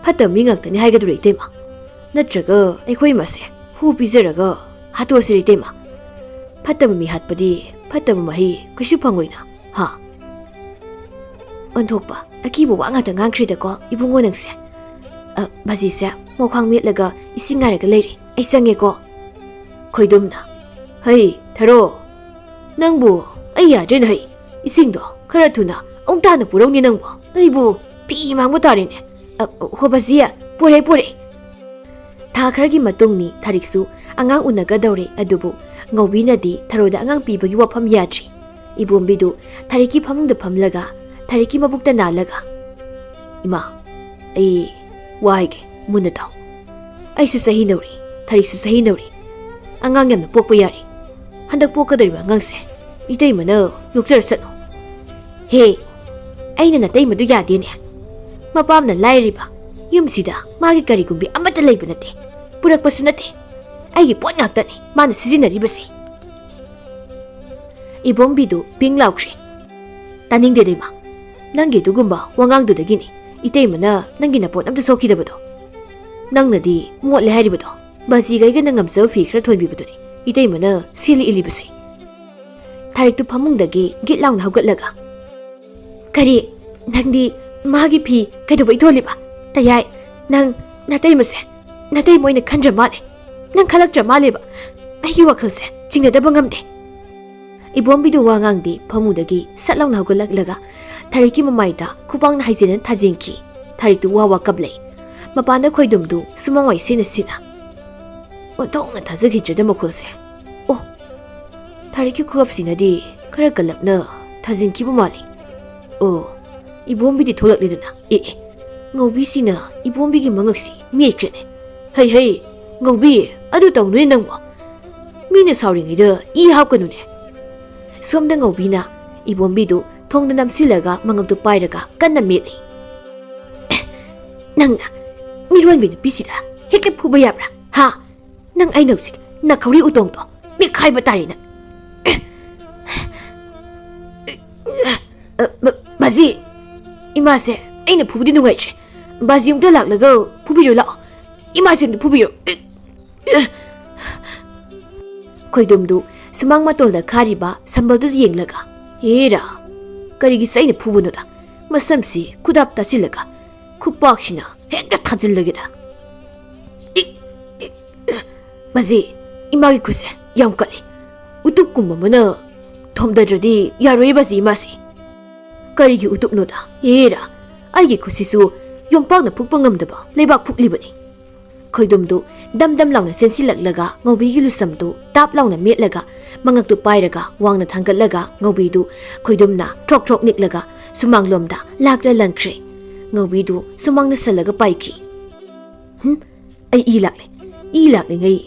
ꯐꯠꯇꯕ ꯃꯤ ꯉꯥꯛꯇꯅꯤ ꯍꯥꯏꯒꯗ꯭ꯔꯣ, ꯏꯇꯩꯃ? ꯅꯠꯇ꯭ꯔꯒ ꯑꯩꯈꯣꯏ ꯃꯁꯦ ꯍꯨ ꯄꯤꯖꯔꯒ ꯍꯥꯠꯇꯣꯛꯑꯁꯤꯔ, ꯏꯇꯩꯃ? ꯐꯠꯇꯕ ꯃꯤ ꯍꯥꯠꯄꯗꯤ ꯐꯠꯇꯕ ꯃꯍꯩ ꯀꯩꯁꯨ ꯐꯪꯉꯣꯏꯅ, ꯍꯥ?" ꯑꯣꯟꯊꯣꯛꯄ ꯑꯀꯤꯕ ꯋꯥ ꯉꯥꯛꯇ ꯉꯥꯡꯈ꯭ꯔꯦꯗꯀꯣ, ꯏꯕꯨꯡꯉꯣ ꯅꯪꯁꯦ꯫ ꯑ, ꯕꯥꯖꯤꯁꯦ ꯃꯣꯈꯥꯡ ꯃꯦꯠꯂꯒ ꯏꯁꯤꯡ ꯉꯥꯏꯔꯒ ꯂꯩꯔꯦ, ꯑꯩ ꯆꯪꯉꯦꯀꯣ꯫ ꯈꯣꯏꯗꯨꯝꯅ, "ꯍꯩ, ꯊꯔꯣ, ꯅꯪꯕꯨ ꯑꯩ ꯌꯥꯗ꯭ꯔꯦꯅ ꯍꯩ꯫ ꯏꯁꯤꯡꯗꯣ ꯈꯔ ꯊꯨꯅ ꯑꯃꯨꯛ ꯇꯥꯅ ꯄꯨꯔꯧꯅꯦ ꯅꯪꯕꯨ꯫ ꯑꯩꯕꯨ ꯐꯤ ꯃꯥꯡꯕ ꯇꯥꯔꯦꯅꯦ꯫ ꯑ, ꯍꯣ ꯕꯥꯖꯤ, ꯄꯨꯔꯦ, ꯄꯨꯔꯦ꯫" ꯊꯥ ꯈꯔꯒꯤ ꯃꯇꯨꯡꯅꯤ꯫ ꯊꯔꯤꯛꯁꯨ ꯑꯉꯥꯡ ꯎꯅꯒꯗꯧꯔꯦ꯫ ꯑꯗꯨꯕꯨ ꯉꯧꯕꯤꯅꯗꯤ ꯊꯔꯣꯗ ꯑꯉꯥꯡ ꯄꯤꯕꯒꯤ ꯋꯥꯐꯝ ꯌꯥꯗ꯭ꯔꯤ꯫ ꯏꯕꯣꯝꯕꯤꯗꯨ ꯊꯔꯤꯛꯀꯤ ꯐꯃꯨꯡꯗ ꯐꯝꯂꯒ, ꯊꯔꯤꯛꯀꯤ ꯃꯕꯨꯛꯇ ꯅꯥꯜꯂꯒ, "ꯏꯃꯥ, ꯑꯩ ꯋꯥ ꯍꯥꯏꯒꯦ, ꯃꯨꯟꯅ ꯇꯥꯎ꯫ ꯑꯩꯁꯨ ꯆꯍꯤ ꯅꯧꯔꯤ, ꯊꯔꯤꯛꯁꯨ ꯆꯍꯤ ꯅꯧꯔꯤ꯫ ꯑꯉꯥꯡ ꯌꯥꯝꯅ ꯄꯣꯛꯄ ꯌꯥꯔꯤ꯫ ꯍꯟꯗꯛ ꯄꯣꯛꯀꯗꯧꯔꯤꯕ ꯑꯉꯥꯡꯁꯦ ꯏꯇꯩꯃꯅ ꯌꯣꯛꯆꯔꯁꯅꯨ꯫ ꯍꯦ, ꯑꯩꯅ ꯅꯇꯩꯃꯗꯨ ꯌꯥꯗꯦꯅꯦ꯫ ꯃꯄꯥꯝꯅ ꯂꯥꯏꯔꯤꯕ ꯌꯨꯝꯁꯤꯗ ꯃꯥꯒꯤ ꯀꯔꯤꯒꯨꯝꯕꯤ ꯑꯃꯠꯇ ꯂꯩꯕ ꯅꯠꯇꯦ, ꯄꯨꯔꯛꯄꯁꯨ ꯅꯠꯇꯦ꯫ ꯑꯩꯒꯤ ꯄꯣꯠ ꯉꯥꯛꯇꯅꯤ ꯃꯥꯅ ꯁꯤꯖꯤꯟꯅꯔꯤꯕꯁꯤ꯫" ꯏꯕꯣꯝꯕꯤꯗꯨ ꯄꯤꯡ ꯂꯥꯎꯈ꯭ꯔꯦ꯫ "ꯇꯥꯅꯤꯡꯗꯦꯗ ꯏꯃꯥ, ꯅꯪꯒꯤ ꯑꯗꯨꯒꯨꯝꯕ ꯋꯥꯉꯥꯡꯗꯨꯗꯒꯤꯅꯤ ꯏꯇꯩꯃꯅ ꯅꯪꯒꯤ ꯅꯄꯣꯠ ꯑꯝꯇ ꯁꯣꯛꯈꯤꯗꯕꯗꯣ꯫ ꯅꯪꯅꯗꯤ ꯃꯣꯠꯂꯦ ꯍꯥꯏꯔꯤꯕꯗꯣ, ꯕꯥꯖꯤꯒ ꯑꯩꯒꯅ ꯉꯝꯖꯕ ꯐꯤ ꯈꯔ ꯊꯣꯟꯕꯤꯕꯗꯨꯅꯤ ꯏꯇꯩꯃꯅ ꯁꯦꯠꯂꯤ ꯏꯜꯂꯤꯕꯁꯦ꯫" ꯊꯔꯤꯛꯇꯨ ꯐꯃꯨꯡꯗꯒꯤ ꯒꯤꯠ ꯂꯥꯎꯅ ꯍꯧꯒꯠꯂꯒ, "ꯀꯔꯤ? ꯅꯪꯗꯤ ꯃꯥꯒꯤ ꯐꯤ ꯀꯩꯗꯧꯕꯩ ꯊꯣꯜꯂꯤꯕ? ꯇꯌꯥꯏ, ꯅꯪ ꯅꯇꯩꯃꯁꯦ ꯅꯇꯩꯃ ꯑꯣꯏꯅ ꯈꯟꯗ꯭ꯔ ꯃꯥꯜꯂꯦ꯫ ꯅꯪ ꯈꯜꯂꯛꯇ꯭ꯔ ꯃꯥꯜꯂꯦꯕ꯫ ꯑꯩꯒꯤ ꯋꯥꯈꯜꯁꯦ ꯆꯤꯡꯅꯗꯕ ꯉꯝꯗꯦ꯫" ꯏꯕꯣꯝꯕꯤꯗꯨ ꯋꯥ ꯉꯥꯡꯗꯦ꯫ ꯐꯃꯨꯡꯗꯒꯤ ꯁꯠ ꯂꯥꯎꯅ ꯍꯧꯒꯠꯂꯛꯂꯒ ꯊꯔꯤꯛꯀꯤ ꯃꯃꯥꯏꯗ ꯈꯨꯕꯥꯛꯅ ꯍꯥꯏꯖꯤꯟꯅ ꯊꯥꯖꯤꯟꯈꯤ꯫ ꯊꯔꯤꯛꯇꯨ ꯋꯥ ꯋꯥ ꯀꯞꯂꯩ꯫ ꯃꯄꯥꯟꯗ ꯈꯣꯏꯗꯨꯝꯗꯨ ꯁꯨꯃꯥꯡ ꯋꯥꯏ ꯁꯤꯠꯅ ꯁꯤꯠꯅ꯫ ꯑꯣꯟꯊꯣꯛꯅ ꯊꯥꯖꯈꯤꯗ꯭ꯔꯦꯗ ꯃꯈꯣꯜꯁꯦ꯫ ꯑꯣ, ꯊꯔꯤꯛꯀꯤ ꯈꯨꯀꯞꯁꯤꯅꯗꯤ ꯈꯔ ꯀꯜꯂꯞꯅ ꯊꯥꯖꯤꯟꯈꯤꯕ ꯃꯥꯜꯂꯤ꯫ ꯑꯣ, ꯏꯕꯣꯝꯕꯤꯗꯤ ꯊꯣꯛꯂꯛꯂꯦꯗꯅ꯫ ꯑꯦ, ꯑꯦ, ꯉꯧꯕꯤꯁꯤꯅ ꯏꯕꯣꯝꯕꯤꯒꯤ ꯃꯉꯛꯁꯤ ꯃꯦꯠꯈ꯭ꯔꯦꯅꯦ꯫ "ꯍꯩ, ꯍꯩ, ꯉꯧꯕꯤ, ꯑꯗꯨ ꯇꯧꯅꯨꯅꯦ ꯅꯪꯕꯣ꯫ ꯃꯤꯅ ꯁꯥꯎꯔꯤꯉꯩꯗ ꯏ ꯍꯥꯞꯀꯅꯨꯅꯦ꯫" ꯁꯣꯝꯗ ꯉꯧꯕꯤꯅ ꯏꯕꯣꯝꯕꯤꯗꯨ ꯊꯣꯡꯗ ꯅꯝꯁꯤꯜꯂꯒ ꯃꯉꯛꯇꯨ ꯄꯥꯏꯔꯒ ꯀꯟꯅ ꯃꯦꯠꯂꯤ꯫ "ꯅꯪꯅ ꯃꯤꯔꯣꯟꯕꯤ ꯅꯨꯄꯤꯁꯤꯗ ꯍꯦꯛꯇ ꯐꯨꯕ ꯌꯥꯕ꯭ꯔꯥ? ꯍꯥ? ꯅꯪ ꯑꯩꯅ ꯍꯧꯖꯤꯛ ꯅꯈꯧꯔꯤ ꯎꯇꯣꯡꯗꯣ ꯃꯦꯠꯈꯥꯏꯕ ꯇꯥꯔꯦ ꯅꯪ꯫" "ꯑ, ꯕ-, ꯕꯥꯖꯤ, ꯏꯃꯥꯁꯦ ꯑꯩꯅ ꯐꯨꯕꯗꯤ ꯅꯨꯡꯉꯥꯏꯇ꯭ꯔꯦ꯫ ꯕꯥꯖꯤ ꯑꯃꯨꯛꯇ ꯂꯥꯛꯂꯒ ꯐꯨꯕꯤꯔꯨ ꯂꯥꯛꯑꯣ꯫ ꯏꯃꯥꯁꯦ ꯑꯃꯨꯛꯇ ꯐꯨꯕꯤꯔꯨ꯫" ꯈꯣꯏꯗꯨꯝꯗꯨ ꯁꯨꯃꯥꯡ ꯃꯇꯣꯜꯗ ꯈꯥꯔꯤꯕ ꯁꯝꯕꯜꯗꯨꯗ ꯌꯦꯡꯂꯒ, "ꯍꯦꯔꯥ, ꯀꯔꯤꯒꯤ ꯑꯩꯅ ꯐꯨꯕꯅꯣꯗ? ꯃꯁꯝꯁꯤ ꯈꯨꯗꯥꯞ ꯇꯥꯁꯤꯜꯂꯒ ꯈꯨꯄꯥꯛꯁꯤꯅ ꯍꯦꯛꯇ ꯊꯥꯖꯤꯜꯂꯒꯦꯗ꯫ ꯏꯛ, ꯏꯛ, ꯕꯥꯖꯤ, ꯏꯃꯥꯒꯤ ꯈꯨꯠꯁꯦ ꯌꯥꯝ ꯀꯜꯂꯤ꯫ ꯎꯇꯨꯞꯀꯨꯝꯕ ꯑꯃꯅ ꯊꯣꯝꯗꯗ꯭ꯔꯗꯤ ꯌꯥꯔꯣꯏꯌꯦ ꯕꯥꯖꯤ ꯏꯃꯥꯁꯤ꯫" "ꯀꯔꯤꯒꯤ ꯎꯇꯨꯞꯅꯣꯗ? ꯍꯦꯔꯥ, ꯑꯩꯒꯤ ꯈꯨꯠꯁꯤꯁꯨ ꯌꯣꯝꯄꯥꯛꯅ ꯐꯨꯛꯄ ꯉꯝꯗꯕ ꯂꯩꯕꯥꯛ ꯐꯨꯛꯂꯤꯕꯅꯤ꯫ ꯈꯣꯏꯗꯨꯝꯗꯨ ꯗꯝ ꯗꯝ ꯂꯥꯎꯅ ꯆꯦꯟꯁꯤꯜꯂꯛꯂꯒ ꯉꯧꯕꯤꯒꯤ ꯂꯨꯁꯝꯗꯨ ꯇꯥꯞ ꯂꯥꯎꯅ ꯃꯦꯠꯂꯒ, ꯃꯉꯛꯇꯨ ꯄꯥꯏꯔꯒ ꯋꯥꯡꯅ ꯊꯥꯡꯒꯠꯂꯒ ꯉꯧꯕꯤꯗꯨ ꯈꯣꯏꯗꯨꯝꯅ ꯊ꯭ꯔꯣꯛ ꯊ꯭ꯔꯣꯛ ꯅꯤꯛꯂꯒ ꯁꯨꯃꯥꯡꯂꯣꯝꯗ ꯂꯥꯛꯂ ꯂꯪꯈ꯭ꯔꯦ꯫ ꯉꯧꯕꯤꯗꯨ ꯁꯨꯃꯥꯡꯅ ꯁꯜꯂꯒ ꯄꯥꯏꯈꯤ꯫ "ꯍꯨꯝ, ꯑꯩ ꯏ ꯂꯥꯛꯂꯦ꯫ ꯏ ꯂꯥꯛꯂꯤꯉꯩ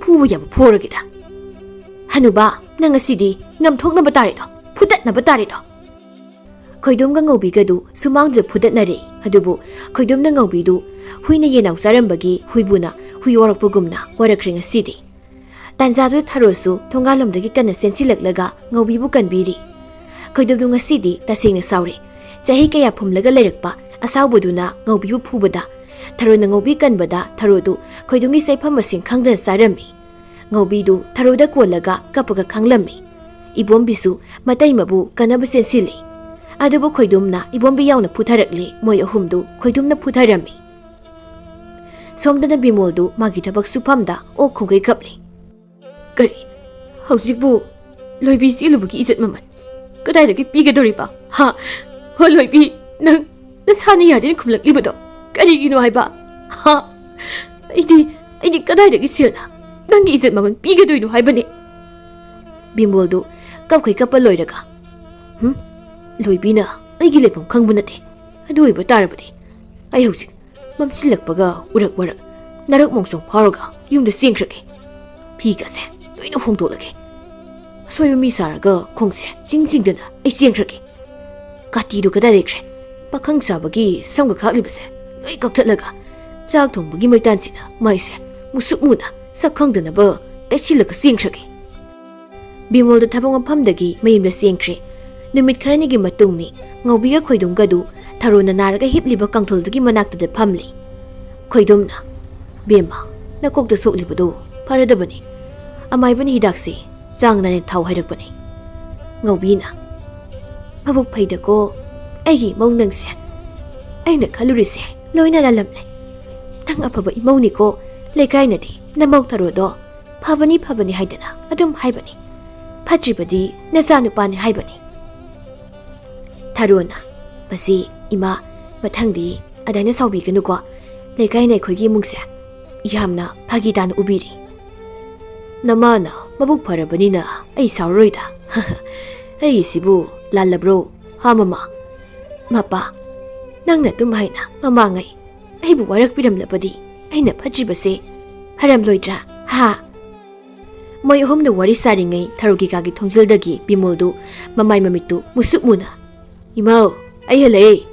ꯐꯨꯕ ꯌꯥꯕ ꯐꯨꯔꯒꯦꯗ꯫ ꯍꯅꯨꯕꯥ, ꯅꯪ ꯉꯁꯤꯗꯤ ꯉꯝꯊꯣꯛꯅꯕ ꯇꯥꯔꯦꯗꯣ, ꯐꯨꯗꯠꯅꯕ ꯇꯥꯔꯦꯗꯣ!" ꯈꯣꯏꯗꯨꯝꯒ ꯉꯧꯕꯤꯒꯗꯨ ꯁꯨꯃꯥꯡꯗꯨꯗ ꯐꯨꯗꯠꯅꯔꯦ꯫ ꯑꯗꯨꯕꯨ ꯈꯣꯏꯗꯨꯝꯅ ꯉꯧꯕꯤꯗꯨ ꯍꯨꯏꯅ ꯌꯦꯟꯅꯥꯎ ꯆꯥꯔꯝꯕꯒꯤ ꯍꯨꯏꯕꯨꯅ ꯍꯨꯏ ꯋꯥꯔꯛꯄꯒꯨꯝꯅ ꯋꯥꯔꯛꯈ꯭ꯔꯦ ꯉꯁꯤꯗꯤ꯫ ꯇꯥꯟꯖꯥꯗꯨꯗ ꯊꯔꯣꯁꯨ ꯊꯣꯡꯒꯥꯜꯂꯣꯝꯗꯒꯤ ꯀꯟꯅ ꯆꯦꯟꯁꯤꯜꯂꯛꯂꯒ ꯉꯧꯕꯤꯕꯨ ꯀꯟꯕꯤꯔꯤ꯫ ꯈꯣꯏꯗꯨꯝꯗꯨ ꯉꯁꯤꯗꯤ ꯇꯁꯦꯡꯅ ꯁꯥꯎꯔꯦ꯫ ꯆꯍꯤ ꯀꯌꯥ ꯐꯨꯝꯂꯒ ꯂꯩꯔꯛꯄ ꯑꯁꯥꯎꯕꯗꯨꯅ ꯉꯧꯕꯤꯕꯨ ꯐꯨꯕꯗ, ꯊꯔꯣꯅ ꯉꯧꯕꯤ ꯀꯟꯕꯗ ꯊꯔꯣꯗꯨ ꯈꯣꯏꯗꯨꯝꯒꯤ ꯆꯩꯐꯝ ꯃꯁꯤꯡ ꯈꯪꯗꯅ ꯆꯥꯔꯝꯃꯤ꯫ ꯉꯧꯕꯤꯗꯨ ꯊꯔꯣꯗ ꯀꯣꯜꯂꯒ ꯀꯞꯄꯒ ꯈꯥꯡꯂꯝꯃꯤ꯫ ꯏꯕꯣꯝꯕꯤꯁꯨ ꯃꯇꯩ ꯃꯕꯨ ꯀꯟꯅꯕ ꯆꯦꯟꯁꯤꯜꯂꯤ꯫ ꯑꯗꯨꯕꯨ ꯈꯣꯏꯗꯨꯝꯅ ꯏꯕꯣꯝꯕꯤ ꯌꯥꯎꯅ ꯐꯨꯊꯔꯛꯂꯤ꯫ ꯃꯣꯏ ꯑꯍꯨꯝꯗꯨ ꯈꯣꯏꯗꯨꯝꯅ ꯐꯨꯊꯔꯝꯃꯤ꯫ ꯁꯣꯝꯗꯅ ꯕꯤꯃꯣꯜꯗꯨ ꯃꯥꯒꯤ ꯊꯕꯛ ꯁꯨꯐꯝꯗ ꯑꯣꯛ ꯈꯣꯡꯒꯩ ꯀꯞꯂꯤ꯫ "ꯀꯔꯤ? ꯍꯧꯖꯤꯛꯄꯨ ꯂꯣꯏꯕꯤ ꯆꯦꯜꯂꯨꯕꯒꯤ ꯏꯖꯠ ꯃꯃꯜ ꯀꯗꯥꯏꯗꯒꯤ ꯄꯤꯒꯗꯧꯔꯤꯕ? ꯍꯥ? ꯍꯣ ꯂꯣꯏꯕꯤ, ꯅꯪ ꯅꯁꯥꯅ ꯌꯥꯗꯦꯅ ꯈꯨꯝꯂꯛꯂꯤꯕꯗꯣ ꯀꯔꯤꯒꯤꯅꯣ ꯍꯥꯏꯕ? ꯍꯥ? ꯑꯩꯗꯤ, ꯑꯩꯗꯤ ꯀꯗꯥꯏꯗꯒꯤ ꯁꯦꯜꯅ ꯅꯪꯒꯤ ꯏꯖꯠ ꯃꯃꯜ ꯄꯤꯒꯗꯣꯏꯅꯣ ꯍꯥꯏꯕꯅꯤ?" ꯕꯤꯃꯣꯜꯗꯨ ꯀꯞꯈꯩ ꯀꯞꯄ ꯂꯣꯏꯔꯒ, "ꯍꯨꯝ? ꯂꯣꯏꯕꯤꯅ ꯑꯩꯒꯤ ꯂꯩꯐꯝ ꯈꯪꯕ ꯅꯠꯇꯦ꯫ ꯑꯗꯨ ꯑꯣꯏꯕ ꯇꯥꯔꯕꯗꯤ ꯑꯩ ꯍꯧꯖꯤꯛ ꯃꯝꯁꯤꯜꯂꯛꯄꯒ ꯎꯔꯛ ꯋꯥꯔꯛ ꯅꯔꯛ ꯃꯣꯡꯁꯣꯡ ꯐꯥꯎꯔꯒ ꯌꯨꯝꯗ ꯆꯦꯟꯈ꯭ꯔꯒꯦ꯫ ꯐꯤꯒꯁꯦ ꯂꯣꯏꯅ ꯍꯣꯡꯗꯣꯛꯂꯒꯦ꯫ ꯑꯁꯣꯏꯕ ꯃꯤ ꯁꯥꯔꯒ ꯈꯣꯡꯁꯦ ꯆꯤꯡ ꯆꯤꯡꯗꯅ ꯑꯩ ꯆꯦꯟꯈ꯭ꯔꯒꯦ꯫ ꯀꯥꯇꯤꯗꯨ ꯀꯗꯥꯏ ꯂꯩꯈ꯭ꯔꯦ? ꯄꯥꯈꯪ ꯁꯥꯕꯒꯤ ꯁꯝꯒ ꯈꯥꯛꯂꯤꯕꯁꯦ ꯂꯣꯏ ꯀꯛꯊꯠꯂꯒ ꯆꯥꯛ ꯊꯣꯡꯕꯒꯤ ꯃꯩꯇꯥꯟꯁꯤꯅ ꯃꯥꯏꯁꯦ ꯃꯨꯁꯨꯛ ꯃꯨꯅ ꯁꯛ ꯈꯪꯗꯅꯕ ꯇꯩꯁꯤꯜꯂꯒ ꯆꯦꯟꯈ꯭ꯔꯒꯦ꯫" ꯕꯤꯃꯣꯜꯗꯨ ꯊꯕꯛ ꯃꯐꯝꯗꯒꯤ ꯃꯌꯨꯝꯗ ꯆꯦꯟꯈ꯭ꯔꯦ꯫ ꯅꯨꯃꯤꯠ ꯈꯔꯅꯤꯒꯤ ꯃꯇꯨꯡꯅꯤ꯫ ꯉꯧꯕꯤꯒ ꯈꯣꯏꯗꯨꯝꯒꯗꯨ ꯊꯔꯣꯅ ꯅꯥꯔꯒ ꯍꯤꯞꯂꯤꯕ ꯀꯥꯡꯊꯣꯜꯗꯨꯒꯤ ꯃꯅꯥꯛꯇꯨꯗ ꯐꯝꯂꯤ꯫ ꯈꯣꯏꯗꯨꯝꯅ, "ꯕꯦꯝꯃ, ꯅꯀꯣꯛꯇ ꯁꯣꯛꯂꯤꯕꯗꯨ ꯐꯔꯗꯕꯅꯤ꯫ ꯑꯃꯥꯏꯕꯅ ꯍꯤꯗꯥꯛꯁꯤ ꯆꯥꯡ ꯅꯥꯏꯅ ꯊꯥꯎ ꯍꯥꯏꯔꯛꯄꯅꯤ꯫" ꯉꯧꯕꯤꯅ, "ꯃꯕꯨꯛ ꯐꯩꯗꯀꯣ, ꯑꯩꯒꯤ ꯏꯃꯧ ꯅꯪꯁꯦ꯫ ꯑꯩꯅ ꯈꯜꯂꯨꯔꯤꯁꯦ ꯂꯣꯏꯅ ꯂꯥꯜꯂꯝꯂꯦ꯫ ꯅꯪ ꯑꯐꯕ ꯏꯃꯧꯅꯤꯀꯣ꯫ ꯂꯩꯀꯥꯏꯅꯗꯤ ꯅꯃꯧ ꯊꯔꯣꯗꯣ ꯐꯕꯅꯤ ꯐꯕꯅꯤ ꯍꯥꯏꯗꯅ ꯑꯗꯨꯝ ꯍꯥꯏꯕꯅꯤ꯫ ꯐꯠꯇ꯭ꯔꯤꯕꯗꯤ ꯅꯆꯥꯅꯨꯄꯥꯅꯤ ꯍꯥꯏꯕꯅꯤ꯫" ꯊꯔꯣꯅ, "ꯃꯁꯤ ꯏꯃꯥ, ꯃꯊꯪꯗꯤ ꯑꯗꯥꯏꯅ ꯁꯥꯎꯕꯤꯒꯅꯨꯀꯣ꯫ ꯂꯩꯀꯥꯏꯅ ꯑꯩꯈꯣꯏꯒꯤ ꯏꯃꯨꯡꯁꯦ ꯌꯥꯝꯅ ꯐꯥꯒꯤ ꯇꯥꯅ ꯎꯕꯤꯔꯤ꯫ "ꯅꯃꯥꯅ ꯃꯕꯨꯛ ꯐꯔꯕꯅꯤꯅ ꯑꯩ ꯁꯥꯎꯔꯔꯣꯏꯗ꯫ ꯑꯩꯒꯤꯁꯤꯕꯨ ꯂꯥꯜꯂꯕ꯭ꯔꯣ, ꯍꯥ ꯃꯃꯥ?" "ꯃꯄꯥ, ꯅꯪꯅ ꯑꯗꯨꯝ ꯍꯥꯏꯅ ꯃꯃꯥꯡꯉꯩ ꯑꯩꯕꯨ ꯋꯥꯔꯛꯄꯤꯔꯝꯂꯕꯗꯤ ꯑꯩꯅ ꯐꯠꯇ꯭ꯔꯤꯕꯁꯦ ꯐꯔꯝꯂꯣꯏꯗ꯭ꯔꯥ, ꯍꯥ?" ꯃꯣꯏ ꯑꯍꯨꯝꯅ ꯋꯥꯔꯤ ꯁꯥꯔꯤꯉꯩ ꯊꯔꯣ ꯀꯩꯀꯥꯒꯤ ꯊꯣꯡꯖꯤꯜꯗꯒꯤ ꯕꯤꯃꯣꯜꯗꯨ ꯃꯃꯥꯏ ꯃꯃꯤꯠꯇꯨ ꯃꯨꯁꯨꯛ ꯃꯨꯅ, "ꯏꯃꯥꯎ, ꯑꯩ ꯍꯜꯂꯛꯑꯦ!"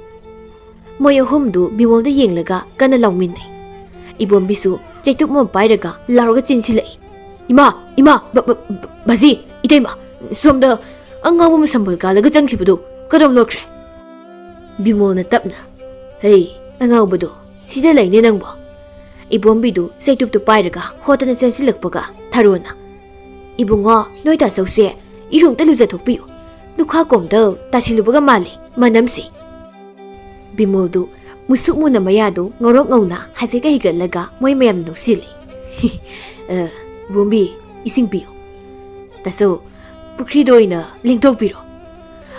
ꯃꯣꯏ ꯑꯍꯨꯝꯗꯨ ꯕꯤꯃꯣꯜꯗ ꯌꯦꯡꯂꯒ ꯀꯟꯅ ꯂꯥꯎꯃꯤꯟꯅꯩ꯫ ꯏꯕꯣꯝꯕꯤꯁꯨ ꯆꯩꯇꯨꯞ ꯑꯃ ꯄꯥꯏꯔꯒ ꯂꯥꯎꯔꯒ ꯆꯦꯟꯁꯤꯜꯂꯛꯏ꯫ "ꯏꯃꯥ! ꯏꯃꯥ! ꯕ-, ꯕ-, ꯕ-, ꯕꯥꯖꯤ! ꯏꯇꯩꯃ! ꯁꯣꯝꯗ ꯑꯉꯥꯎꯕ ꯑꯃ ꯁꯝꯕꯜ ꯀꯥꯜꯂꯒ ꯆꯪꯈꯤꯕꯗꯨ ꯀꯗꯣꯝ ꯂꯣꯠꯈ꯭ꯔꯦ?" ꯕꯤꯃꯣꯜꯅ ꯇꯞꯅ, "ꯍꯩ, ꯑꯉꯥꯎꯕꯗꯣ, ꯁꯤꯗ ꯂꯩꯅꯦ ꯅꯪꯕꯣ!" ꯏꯕꯣꯝꯕꯤꯗꯨ ꯆꯩꯇꯨꯞꯇꯨ ꯄꯥꯏꯔꯒ ꯍꯣꯠꯇꯅ ꯆꯦꯟꯁꯤꯜꯂꯛꯄꯒ ꯊꯔꯣꯅ, "ꯏꯕꯨꯡꯉꯣ, ꯅꯣꯏ ꯇꯥꯆꯧꯁꯦ ꯏꯔꯨ ꯑꯝꯇ ꯂꯨꯖꯊꯣꯛꯄꯤꯌꯨ꯫ ꯂꯨꯈꯥ ꯀꯣꯝꯗ ꯇꯥꯁꯤꯜꯂꯨꯕꯒ ꯃꯥꯜꯂꯤ ꯃꯅꯝꯁꯤ!" ꯕꯤꯃꯣꯜꯗꯨ ꯃꯨꯁꯨꯛ ꯃꯨꯅ ꯃꯌꯥꯗꯨ ꯉꯧꯔꯣꯛ ꯉꯧꯅ ꯍꯥꯏꯐꯦꯠꯀ ꯍꯤꯒꯠꯂꯒ ꯃꯣꯏ ꯃꯌꯥꯝ ꯅꯣꯛꯁꯤꯜꯂꯤ꯫ "ꯑ, ꯕꯣꯝꯕꯤ, ꯏꯁꯤꯡ ꯄꯤꯌꯨ꯫ ꯇꯥꯆꯧ, ꯄꯨꯈ꯭ꯔꯤꯗ ꯑꯣꯏꯅ ꯂꯦꯡꯊꯣꯛꯄꯤꯔꯣ꯫"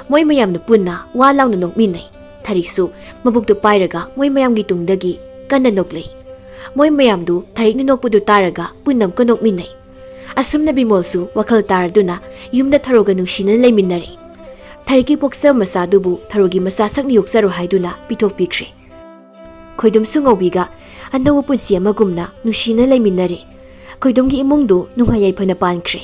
ꯃꯣꯏ ꯃꯌꯥꯝꯅ ꯄꯨꯟꯅ ꯋꯥ ꯂꯥꯎꯅ ꯅꯣꯛꯃꯤꯟꯅꯩ꯫ ꯊꯔꯤꯛꯁꯨ ꯃꯕꯨꯛꯇꯨ ꯄꯥꯏꯔꯒ ꯃꯣꯏ ꯃꯌꯥꯝꯒꯤ ꯇꯨꯡꯗꯒꯤ ꯀꯟꯅ ꯅꯣꯛꯂꯛꯏ꯫ ꯃꯣꯏ ꯃꯌꯥꯝꯗꯨ ꯊꯔꯤꯛꯅ ꯅꯣꯛꯄꯗꯨ ꯇꯥꯔꯒ ꯄꯨꯟꯅ ꯑꯃꯨꯛꯀ ꯅꯣꯛꯃꯤꯟꯅꯩ꯫ ꯑꯁꯨꯝꯅ ꯕꯤꯃꯣꯜꯁꯨ ꯋꯥꯈꯜ ꯇꯥꯔꯗꯨꯅ ꯌꯨꯝꯗ ꯊꯔꯣꯒ ꯅꯨꯡꯁꯤꯅꯅ ꯂꯩꯃꯤꯟꯅꯔꯦ꯫ ꯊꯔꯤꯛꯀꯤ ꯄꯣꯛꯆꯕ ꯃꯆꯥꯗꯨꯕꯨ ꯊꯔꯣꯒꯤ ꯃꯆꯥ ꯁꯛꯅ ꯌꯣꯛꯆꯔꯣ ꯍꯥꯏꯗꯨꯅ ꯄꯤꯊꯣꯛꯄꯤꯈ꯭ꯔꯦ꯫ ꯈꯣꯏꯗꯨꯝꯁꯨ ꯉꯧꯕꯤꯒ ꯑꯅꯧꯕ ꯄꯨꯟꯁꯤ ꯑꯃꯒꯨꯝꯅ ꯅꯨꯡꯁꯤꯅ ꯂꯩꯃꯤꯟꯅꯔꯦ꯫ ꯈꯣꯏꯗꯨꯝꯒꯤ ꯏꯃꯨꯡꯗꯨ ꯅꯨꯡꯉꯥꯏ ꯌꯥꯏꯐꯅ ꯄꯥꯟꯈ꯭ꯔꯦ꯫